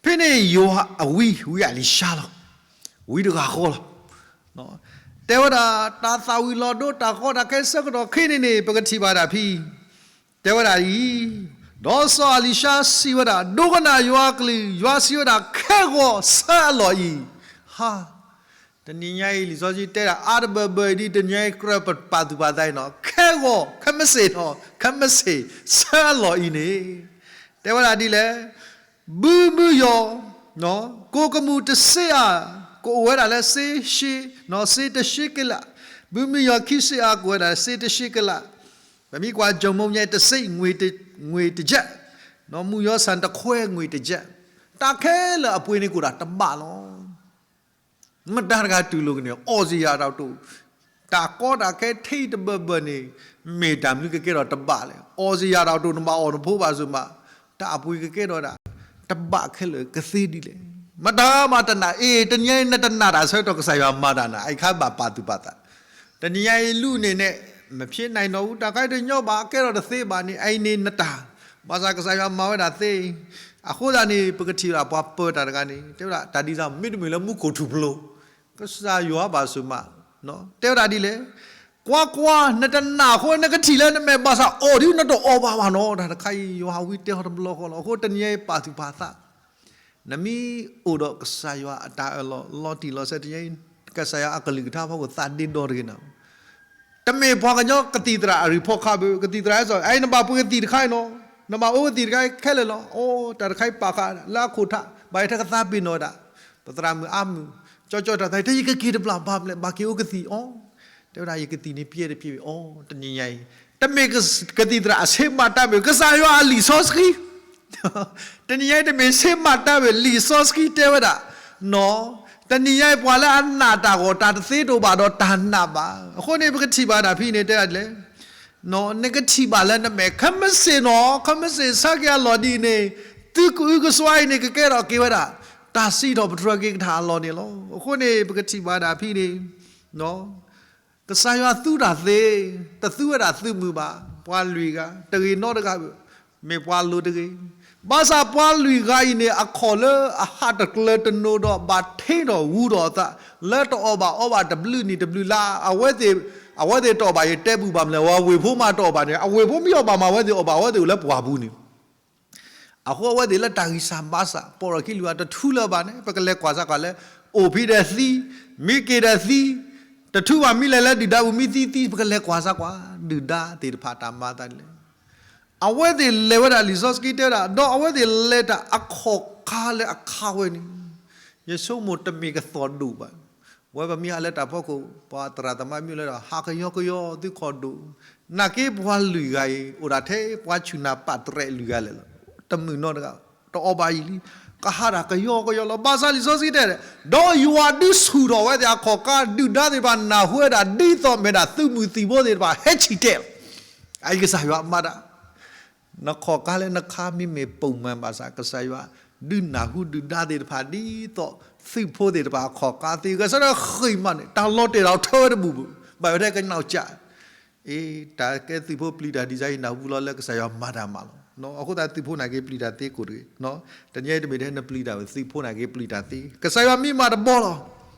ဖဲန့ၣ်ယွၤအဝံ ဝံအလံၤၡါလီၤ, ဝံတဂၤဃီလီၤ. တဲဝဲဒၣ် တၢ်သၣ်ဝံၤလီၤဒိ တၢ်ကီတၢ်ခဲဆၢကတီၢ်ခဲအံၤန့ၣ်န့ၣ် ပကထံၣ်ဘၣ်ဒၣ်ဖဲ တဲဝဲဒၣ်အံၤ, ဒီးစီၤအလံၤၡါစံးဝဲဒၣ်, ဒိကနၣ်ယွၤအကလုၢ်, ယွၤစံးဝဲဒၣ်, ခဲဂီၤဆၢအလီၢ်အံၤ, ဟါ, တနံၤညါအံၤ လံာ်စီဆှံတဲဒၣ် အါတဘၢၣ်ဘၢၣ်အံၤဒ် တနံၤညါအံၤ ကြၢးပပာ်သူၣ်ပာ်သးအံၤနီၤ, ခဲဂီၤ, ခဲမုၢ်ဆ့ၣ်နီၤ, ခဲမုၢ်ဆ့ၣ် ဆၢအလီၢ်အံၤန့ၣ်, တဲဝဲဒၣ်ဒ်လဲၣ်, ဘုမုယီၤ ကိးကမူၣ်တဆံအါ, ကအိၣ်ဝဲဒၣ်လၢစ့ရှ့, စ့တဆံကလး, ဘုမုယီၤခံဆံအါ ကအိၣ်ဝဲဒၣ်လၢစ့တဆံကလး, ပမ့ၢ်ကွၢ် ကၠီၤမူညါ တစ့ ငွေတ, ငွေတကျပ်, မုၢ်ယီၤဆၣ်တခွဲ ငွေတကျပ်, တၢ်ခဲလၢာ်အပှ့ၤန့ၣ်ကအိၣ်ဒၣ်တဘးလီၤ. မတၤတဂၤတူၢ်လိာ်ကန့ၣ် အီၣ်စ့ၢ်ယၤတၢ်ကတိၤ, တၢ်ကီတၢ်ခဲထဲတဘၢၣ်ဘၢၣ်န့ၣ် မ့ၢ်တၢ်မနုၤကကဲထီၣ်တဘးလဲၣ်. အီၣ်စ့ၢ်ယၤတၢ်ကတိၤ နဘၣ်အီၣ်နဖိဘၣ်စၢၤမး, တၢ်အပှ့ၤကကဲထီၣ်ဒၣ် တဘးခဲလၢာ်ကသ့ဒ်လဲၣ်. မတၤမးတနာ်, အ့ၣ် တနံၤညါအံၤ နတနာ်တၢ်ဆၢကတီၢ် ကစၢ်ယွၤမၤတၢ်နၤ အံၤခါဘၣ်ပာ်သူၣ်ပာ်သး, တနံၤညါအံၤ လူန့ၣ်နဲၣ် မဖြစ်နိုင်တော့ဘူး တၢ်ခါတညီဘၣ် ကဲထီၣ်တသ့ဘၣ်န့ၣ် အံၤန့ၣ်နတၢ်, ဘၣ်ဆၣ်ကစၢ်ယွၤမၤဝဲဒၣ်သ့, အဃိသတးန့ၣ် ပကထံၣ်ဝဲဒၣ်ပှၤပၢၤတၢ်တဂၤန့ၣ် တဲဝဲဒၣ် တၢ်ဒ်သိး မ့တမ့ၢ်လၢမူခိၣ်ထူၣ်ဖျိ, ကစၢ်ယွၤဘၣ်စၢၤမး, တဲဝဲဒၣ်ဒ်လဲၣ်, ကွၢ်ကွၢ် နတနာ်အဃိ နကထံၣ်လၢနမဲာ်ဘၣ်ဆၣ်အီၣ်ဒ်နတအီၣ်ဘၣ်ဘၣ်နီၤ, တၢ်တခါအံၤ ယွၤဝံတဲအီၤတဘျီဃီလီၤ. အဃိတနံၤညါအံၤပာ်သူၣ်ပာ်သး နမ့ၢ်အိၣ်ဒီးကစၢ်ယွၤအတၢ်အၢၣ်လီၤ လီၤတံၢ်လီၤဆဲးတနံၤညါအံၤ ကစၢ်ယွၤအကလုၢ်ကထါဖီခိၣ်သးဒ့ဒီတဂ့ၤနၤ, တမ့ၢ်ပှၤကညီကသံၣ်သရၣ်အရံးဖီခါဘၣ်, ကသံၣ်သရၣ်အဲၣ်စီၤ အံၤနဘၣ်ပှ့ၤကသံၣ်တခါအံၤနီၤ, နဘၣ်အိၣ်ကသံၣ်တခါအံၤခဲလၢာ်လီၤ. အိ တၢ်တခါအံၤပာ်ဃာ်လၢအခိၣ်ထး ဘၣ်ယဲထဲကသးပ့ၤနီၣ်ဝဲဒၣ်, ပသရၣ်မုၣ်အါမုၣ် ကၠီကၠီတၢ်သး တဲယကက့ၤတဘျီ ဘၣ်မလဲၣ် ဘၣ်က့ၤအိၣ်ကသံၣ်အီၤ, တဲဝဲဒၣ် ယကသံၣ်န့ၣ်ပျဲတပျဲဝဲအီၤ, တနံၤညါအံၤ တမ့ၢ်ကသံၣ်သရၣ်အဆ့မၤတၢ်ဘၣ် ကစၢ်ယွၤအလံာ်စီဆှံ တနံၤညါအံၤ တမ့ၢ်ဆ့မၤတၢ်ဘၣ် လံာ်စီဆှံတဲဝဲဒၣ်, နီၤ, တနံၤညါအံၤ ပှၤလၢအနာ်တၢ်ဂီၢ် တၢ်တသ့တအိၣ်ဘၣ်ဒီးတၢ်နာ်ဘၣ်. အဃိန့ၣ် ပကထံၣ်ဘၣ်ဒၣ်ဖဲန့ၣ် တဲဒၣ်ဒ်လဲၣ်, နကထံၣ်ဘၣ်လၢနမဲာ် ခဲမုၢ်ဆ့ၣ်နီၤ, ခဲမုၢ်ဆ့ၣ်ဆၢက့ၤအလီၢ်ဒ်အံၤန့ၣ်, သုကအုကစွါအံၤန့ၣ် ကကဲထီၣ်က့ၤဝဲဒၣ် တၢ်စံးထီၣ်ပတြၢၤက့ၤကထါအလီၢ်န့ၣ်လီၤ. အဃိန့ၣ် ပကထံၣ်ဘၣ်ဒၣ်ဖဲန့ၣ် ကစၢ်ယွၤသူတၢ်သ့, တသူဝဲဒၣ်သုးမုၢ်ဘၣ်, ပှၤလွံၢ်ဂၤ, တဂ့ၤနီတဂၤဘၣ်, မ့ၢ်ပှၤလိၤတဂ့ၤ. ဘၣ်ဆၣ်ပှၤလွံၢ်ဂၤအံၤန့ၣ် အခီၣ်လၢအဟးတကျၢၤတနိဒီး ဘၣ်ထ့ထီၣ်ဝူထီၣ်အသး, လၢတအီၣ်ဘၣ်အီဘၣ်တဘျုးနံၣ်တဘျုးလါ, အဝဲသ့ၣ်, အဝဲသ့ၣ်တအီၣ်ဘၣ်ယတဲပူၤဘၣ်မလဲၣ်, အဝဲဝ့ၢ်ဖိမးတအီၣ်ဘၣ်န့ၣ် အဝ့ၢ်ဖိမ့ၢ်အီၣ်ဘၣ်မး အဝဲသ့ၣ်အီၣ်ဘၣ် အဝဲသ့ၣ်အိၣ်လၢပှၢ်ပူၤန့ၣ် အဃိအဝဲသ့ၣ်လၢတၢ်ဂံၢ်စၢ်ဘါစၢ် ပိာ်ထီၣ်ခံလွံၢ်ဂၤတထူလၢၤဘၣ်န့ၣ် ပကလဲၤကွၢ်စၢ်ကွၢ်လၢ အိၣ်ဖဲဒီးသံ, မ့ၢ်က့ၤဒီးသံ, တထူဘၣ်မ့ၢ်လဲၤလၢဒုၣ်ဒါပူၤမ့ၢ်သံသံ ပကလဲၤကွၢ်စၢ်ကွၢ် ဒုၣ်ဒါသ့ၣ်တဖၣ်တၢ်မၤအသးဒ်လဲၣ်. အဝဲသ့ၣ်လဲၤဝဲဒၣ်လံာ်စီဆှံတဲဝဲဒၣ် ဒီးအဝဲသ့ၣ်လဲၤတၢ်အခီၣ်ခါလၢအခါဝဲန့ၣ် ယဆိကမိၣ်တမ့ၢ်ကသီၣ်ဒိၣ်ဘၣ်. ဝဲပမ့ၢ်ဟးလၢတၢ်ဖီခိၣ် ပှၤသရၣ်သမါမ့ၢ်လၢဒီး ဟးကယီကယီသုခီၣ်ဒိၣ်, နာ်က့ပှၤလွံၢ်ဂၤအံၤ အိၣ်ဒၣ်ထဲပှၤဆူၣ်နၢ်ပာ်တရဲၣ်လွံၢ်ဂၤလဲၣ်လီၤ. တမုာ်နီတဂၤ, တအီၣ်ဘၣ်ယံာ်လံ, ကဟးတၢ်ကယီကယီလီၤ. ဘၣ်ဆၣ်လံာ်စီဆှံတဲဒၣ် ဒီးယွၤဒုးဆူၣ်ထီၣ်ဝဲသ့ၣ်အခီၣ်ခါ ဒုၣ်ဒါသ့ၣ်တဖၣ်နၢ်ဟူဝဲဒၣ် ဒ်သိးမဲာ်ဒၣ်သုးမုၢ်သံၣ်ဘိသ့ၣ်တဖၣ်ဟဲဆံၣ်တဲာ်လီၤ. အအံၤကစၢ်ယွၤမၤတၢ် နခီၣ်ခါလၢနခါမ့မ့ၢ်ပိာ်မၤဘၣ်ဆၣ် ကစၢ်ယွၤဒုးနၢ်ဟူဒုၣ်ဒါသ့ၣ်တဖၣ် ဒ်သိးသုးဖိသ့ၣ်တဖၣ်အခီၣ်ခါသ့ ဂဲၤဆၢထၢၣ်ဃ့ၢ်မးန့ၣ် တၢ်လီၤတဲာ်ဒီးထၢဝဲတဘူၣ်ဘၣ်, ဘၣ်ဝဲထဲကနီၢ်ကၠး, အ့ တၢ်ကဲသုးဖိပျံၤတၢ်ဒ်အံၤ နၢ်ဟူလီၤလၢကစၢ်ယွၤမၤတၢ်မးလီၤ. အဃိသတးသုးဖိနာ်က့ပျံၤတၢ်သ့ကိးတဂ့ၤ, တနံၤအံၤတမ့ၢ်ထဲနပျံၤတၢ်ဘၣ် သုးဖိနာ်က့ပျံၤတၢ်သ့ ကစၢ်ယွၤမ့ၢ်မၤတဘီလီၤ.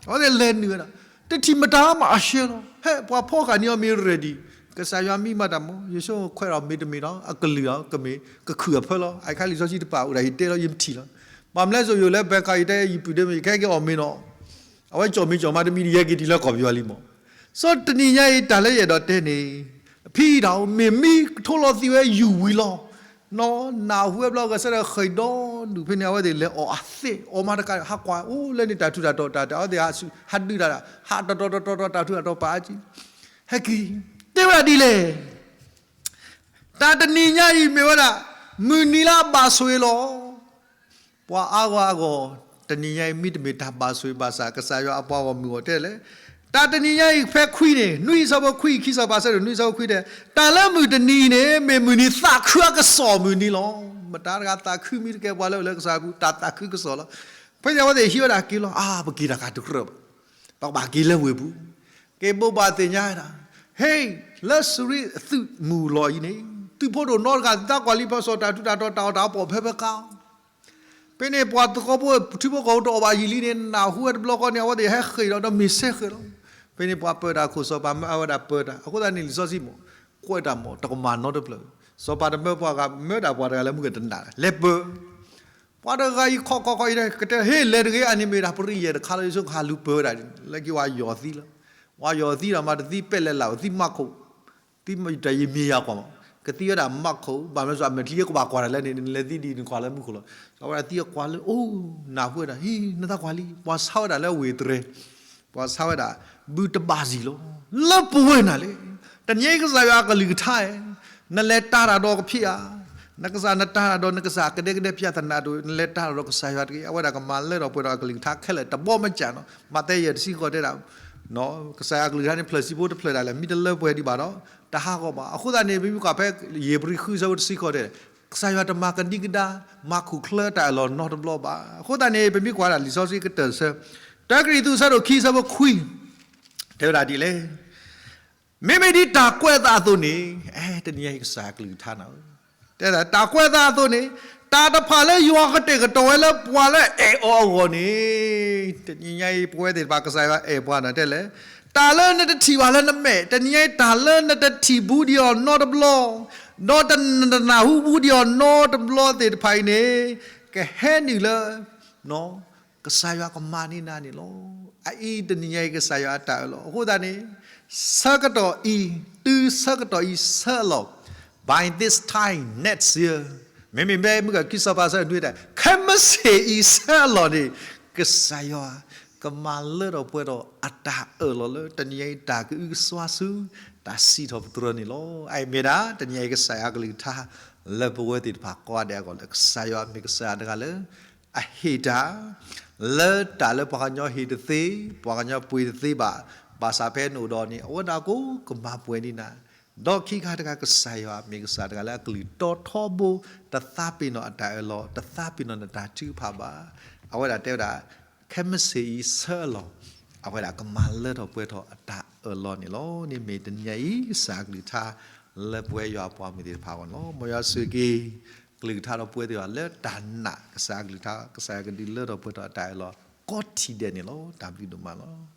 အဝဲသ့ၣ်လဲၤနုာ်ဝဲဒၣ် တထံၣ်မတၤမးအရှဲလီၤ. ဟဲ ပှၤဖီၣ်ဃာ်န့ၢ်အီၤမ့ၢ် ready, ကစၢ်ယွၤမ့ၢ်မၤတၢ်မး ယဆိကမိၣ်ခွဲးဒီးမ့ၢ်တမ့ၢ်ဒီး အကလုၢ်ဒီး ကမ့ၢ်ကခုၣ်အဖၢလီၤ. အခဲလံာ်စီဆှံတပာ်အိၣ်ဒၣ်ယတဲလီၤ ယမထံၣ်လီၤ. ဘၣ်မနုၤလဲၣ် ယိၤလၢဘဲခါ ယတဲယပုၢ်ဒ့မ့ၢ် ယကဟဲက့ၤအီၣ်မ့ၤနီၤ, အဝဲကၠီၣ်မ့ၤကၠီၣ်မးတမံၤ ယဟဲက့ၤတုၤလၢကီၢ်ပယီၤလံမး. စီၤတနံၤညါအံၤ တၢ်လၢယအဲၣ်ဒိးတဲန့ၣ် ဖံအံၤတၢ်အိၣ်မ့ၢ်မံထိလီၤသံဝဲယူၢ်ဝံၤလီၤ. နီၢ် နၢ်ဟူဝဲဘျီဂဲၤဆၢထၢၣ်ဃ့ၢ်ဒီဒူၣ်ဖဲန့ၣ် အဝဲသ့ၣ်လဲၤအီၣ်အသ့ၣ် အီၣ်မးတကး ဟးကွၢ်အိၣ်လၢန့ၣ် တၢ်ထူးတၢ်တီၤတၢ် တၢ်အဝဲသ့ၣ်ဟးဒုးတၢ် ဟးတီၤတီၤတီၤတီၤ တၢ်ထူးတၢ်တီၤပာ်အါကံ ဟဲက့ၤ တဲဝဲဒၣ်ဒ်လဲၣ် တၢ်တနံၤညါအံၤမ့ၢ်ဝဲဒၣ် မုၢ်နံၤလၢအဘၣ်ဆိၣ်ဂ့ၤလီၤ. ပှၤအါဂၤအဂီၢ် တနံၤညါအံၤ မ့တမ့ၢ်တၢ်ဘၣ်ဆိၣ်ဂ့ၤဘၣ်ဆၣ် ကစၢ်ယွၤအပှၤဂီၢ်မုၢ်ဂီၢ်တဲလဲၣ်, တၢ်တနံၤညါအံၤဖဲခွံန့ၣ် နွံဆၢဖိခွံ ခံဆၢပာ်ဆၢဒီး နွံဆၢဖိခွံတဲ, တၢ်လၢမုၢ်တနံၤအံၤန့ၣ် မ့ၢ်မုၢ်နံၤသးခုအကစီၣ်မုၢ်နံၤလီၤ. မတၤတဂၤသးခုမံတကဲပှၤလၢအအိၣ်လၢကစၢ်ယွၤပူၤ တၢ်သးခုကစီၣ်လီၤ. ဖဲန့ၣ်အဝဲသ့ၣ်ဟံးဝဲဒၣ်က့ၤလီၤ, အါ ပက့ၤတၢ်ကတကြၢးဘၣ်, ပကဘၣ်က့ၤလၢဝ့ၢ်ပူၤ, က့ၤဘိးဘၣ်သ့ၣ်ညါဝဲဒၣ်, ဟ့ၣ်, လၢစရံးအသုးမုၢ်လီၤအံၤန့ၣ် သုးဖိတအိၣ်နီတဂၤ သုသးကွၢ်လံ ဖဲစီၤတၢ်ထူးတၢ်တီၤ တၢ်အီၣ်တၢ်အီပိာ်ဖဲဖဲကါ ဖဲန့ၣ်ပှၤသကိးဖိ ထံဖိကီၢ်ဖိတအိၣ်ဘၣ်ယံာ်လံန့ၣ် နၢ်ဟူဝဲတဘျီဃီန့ၣ် အဝဲသ့ၣ်ဟဲဃ့ၢ်ဒီး ဒီးမ့ၢ်ဆဲဃဲၤလီၤ. ဖဲန့ၣ်ပှၤပၢၤတၢ်ခိၣ် စီၤပၤမၢအဝဲဒၣ်ပၢၤတၢ် အဃိသတးန့ၣ် လံာ်စီဆှံမ့ၢ် ကွဲးတၢ်မ့ၢ် တကမၤနီတဖျၢၣ်, စီၤပၤတမၢပှၤဂၤ မၢဒၣ်ပှၤတဂၤလၢမုၢ်ကတနၣ် လဲၤပၢၤ ပှၤတဂၤအံၤခီခီခီအံၤ ကတဲဟ့ၣ်လဲၤတဂ့ၤ အန့ၣ်မ့ၢ်ဒၣ်ပရံးယဲၢ်တခါလၢယဆိကဟးလူၤပၢၤဝဲဒၣ် လၢက့ၤဝဲယီၤသံလီၤ. ဝဲယီၤသံဒီးမးတသံပဲလဲၣ်လၢ် သံမးခိၣ် သံတၢ်ယမံၤယၤကွၢ်မး ကသံဝဲဒၣ်မးခိၣ် ဘၣ်မနုၤစ့ၢ် အမဲာ်ချံကဘၣ်ကွၢ်တၢ်လၢန့ၣ် နလဲၤသံဒ်နကွၢ်လၢမူခိၣ်လီၤ. အဝဲဒၣ်သံအကွၢ်လၢ အိၣ် နၢ်ဟူဝဲဒၣ် ဟံ နသးကွၢ်လံ ပှၤဆါဝဲဒၣ်လၢဝ့ၢ်တြဲၤ ပှၤဆါဝဲဒၣ် ဘုတဘၣ်စံၣ်လီၤ. လၢပဝဲနၤလဲၣ်. တနံၤအံၤကစၢ်ယွၤအကလုၢ်ကထါဧၢ, နလဲၤတၢ်တၢ်ဒီးကဖံးဧါ, နကစၢ်နတၢ်တၢ်ဒီးနကစၢ်ကဒဲကဒဲ ပြဿနာ တအိၣ် နလဲၤတၢ်တၢ်ဒီးကစၢ်ယွၤတက့ၢ်. အဝဲဒၣ်ကမၤလၢထီၣ်ပှဲၤထီၣ်အကလုၢ်ကထါခဲလၢာ်တဘီမ့ၢ်ကၢ်နီၤ. မးသဲယဲၢ်တဆံဃိးတဲဒၣ် ကစၢ်ယွၤအကလုၢ်ကထါန့ၣ် ဖျၢၣ်ဆံဖိတဖျၢၣ်ဒၣ်လဲာ် မ့ၢ်တလၢပှဲၤဒံးဘၣ်ဒီး တဟးဂီၤဘၣ်. အဃိသတးန့ၣ် ပမ့ၢ်ကွၢ်ဖဲ ယ့ၣ်ဘြံၤဃုဆၢဖိတဆံဃိးတဲ ကစၢ်ယွၤတမၤကဒံကဒါ မၤခိၣ်ချၢတၢ်အၢၣ်လီၤနီတဘျီဘၣ်. အဃိသတးန့ၣ် ပမ့ၢ်ကွၢ်ဒၣ်လံာ်စီဆှံကတၢၢ်ဆၢ တၢကရံၣ်သူးဆၢဒိၣ်ခံဆၢဖိခွံ တဲဝဲဒၣ်ဒ်လဲၣ် မ့မ့ၢ်ဒ်တၢ်ကွဲးအသးအသိးန့ၣ်, အဲ တနံၤအံၤကစၢ်ယွၤအကလုၢ်ကထါနၤဧၢ, တဲဒၣ်တၢ်ကွဲးအသးအသိးန့ၣ်, တၢ်တဖၣ်လၢယွၤကတဲာ်ကတီၤဝဲလၢပှၤလၢအအဲၣ်အီၤအဂီၢ်န့ၣ်, တနံၤညါအံၤပဝဲသ့ၣ်တဖၣ်ကစၢ်ယွၤအဲၣ်ပှၤနၤတဲလဲၣ်, တၢ်လၢနတထံၣ်ဘၣ်လၢနမဲာ်, တနံၤညါအံၤတၢ်လၢနတထံၣ်ဘူးဒံးအီၤနီတဘျီ, ဒီးတနၢ်ဟူဘူးဒံးအီၤနီတဘျီသ့ၣ်တဖၣ်အံၤန့ၣ်, ကဟဲနုာ်လၢ ကစၢ်ယွၤကမၤန့ၢ်နၤန့ၣ်လီၤ. အအံၤတနံၤညါအံၤကစၢ်ယွၤအတၢ်အၢၣ်လီၤ. အဃိသတးန့ၣ်, ဆၢကတီၢ်အံၤ, တုၤဆၢကတီၢ်အံၤဆၢအလီၢ်, by this time next year, မ့မ့ၢ်ဖဲမုၢ်ဂီၤခံဆၢပာ်ဆၢနွံတဲ, ခဲမုၢ်ဆ့ၣ်အံၤဆၢအလီၢ်န့ၣ်, ကစၢ်ယွၤ ကမၤလၢထီၣ်ပှဲၤထီၣ်အတၢ်အၢၣ်လီၤလၢ တနံၤညါအံၤတၢ်ကအုကစွါဆူ တၢ်စံးထီၣ်ပတြၢၤန့ၣ်လီၤ. အအံၤမ့ၢ်ဒၣ် တနံၤညါအံၤကစၢ်ယွၤအကလုၢ်ကထါ လၢပဝဲသ့ၣ်တဖၣ်ကိးဂၤဒဲးအဂီၢ်လၢ ကစၢ်ယွၤမ့ၢ်ကစၢ်ယွၤတဂၤလၢ အဟ့ၣ်တၢ် လၢတၢ်လၢပှၤကညီဟ့ၣ်တသ့, ပှၤကညီပှ့ၤတသ့ဘၣ်, ဘၣ်ဆၣ်ဖဲနအိၣ်ဒီးန့ၣ် အဝဲဒၣ်ကိးကမၤပှဲၤဒံးနၤ, ဒီးခံခါတခါ ကစၢ်ယွၤမ့ၢ်ကစၢ်တဂၤလၢအကလုၢ်တီထီဘိ, တသးပ့ၤနီၣ်အတၢ်အၢၣ်လီၤ, တသးပ့ၤနီၣ်နတၢ်ထုကဖၣ်ဘၣ်. အဝဲဒၣ်တဲဝဲဒၣ်, ခဲမုၢ်ဆ့ၣ်အံၤဆၢအလီၢ်, အဝဲဒၣ်ကမၤလၢထီၣ်ပှဲၤထီၣ်အတၢ်အၢၣ်လီၤန့ၣ်လီၤ. န့ၣ်မ့ၢ်တနံၤညါအံၤ ကစၢ်အကလုၢ်ကထါ လၢပဝဲယွၤအပှၤမုၢ်သ့ၣ်တဖၣ်အဂီၢ်န့ၣ်လီၤ. မ်ယွၤဆိၣ်ဂ့ၤက့ၤ ကလုၢ်ကထါဒီးပဝဲသ့ၣ်တဖၣ်လၢတၢ်နာ်ကစၢ်အကလုၢ်ကထါ, ကစၢ်ယွၤကဒုးလၢထီၣ်ပှဲၤထီၣ်အတၢ်အၢၣ်လီၤ ကိးထံၣ်ဒဲးန့ၣ်လီၤ. တၢ်ဘျုးဒိၣ်မးလီၤ.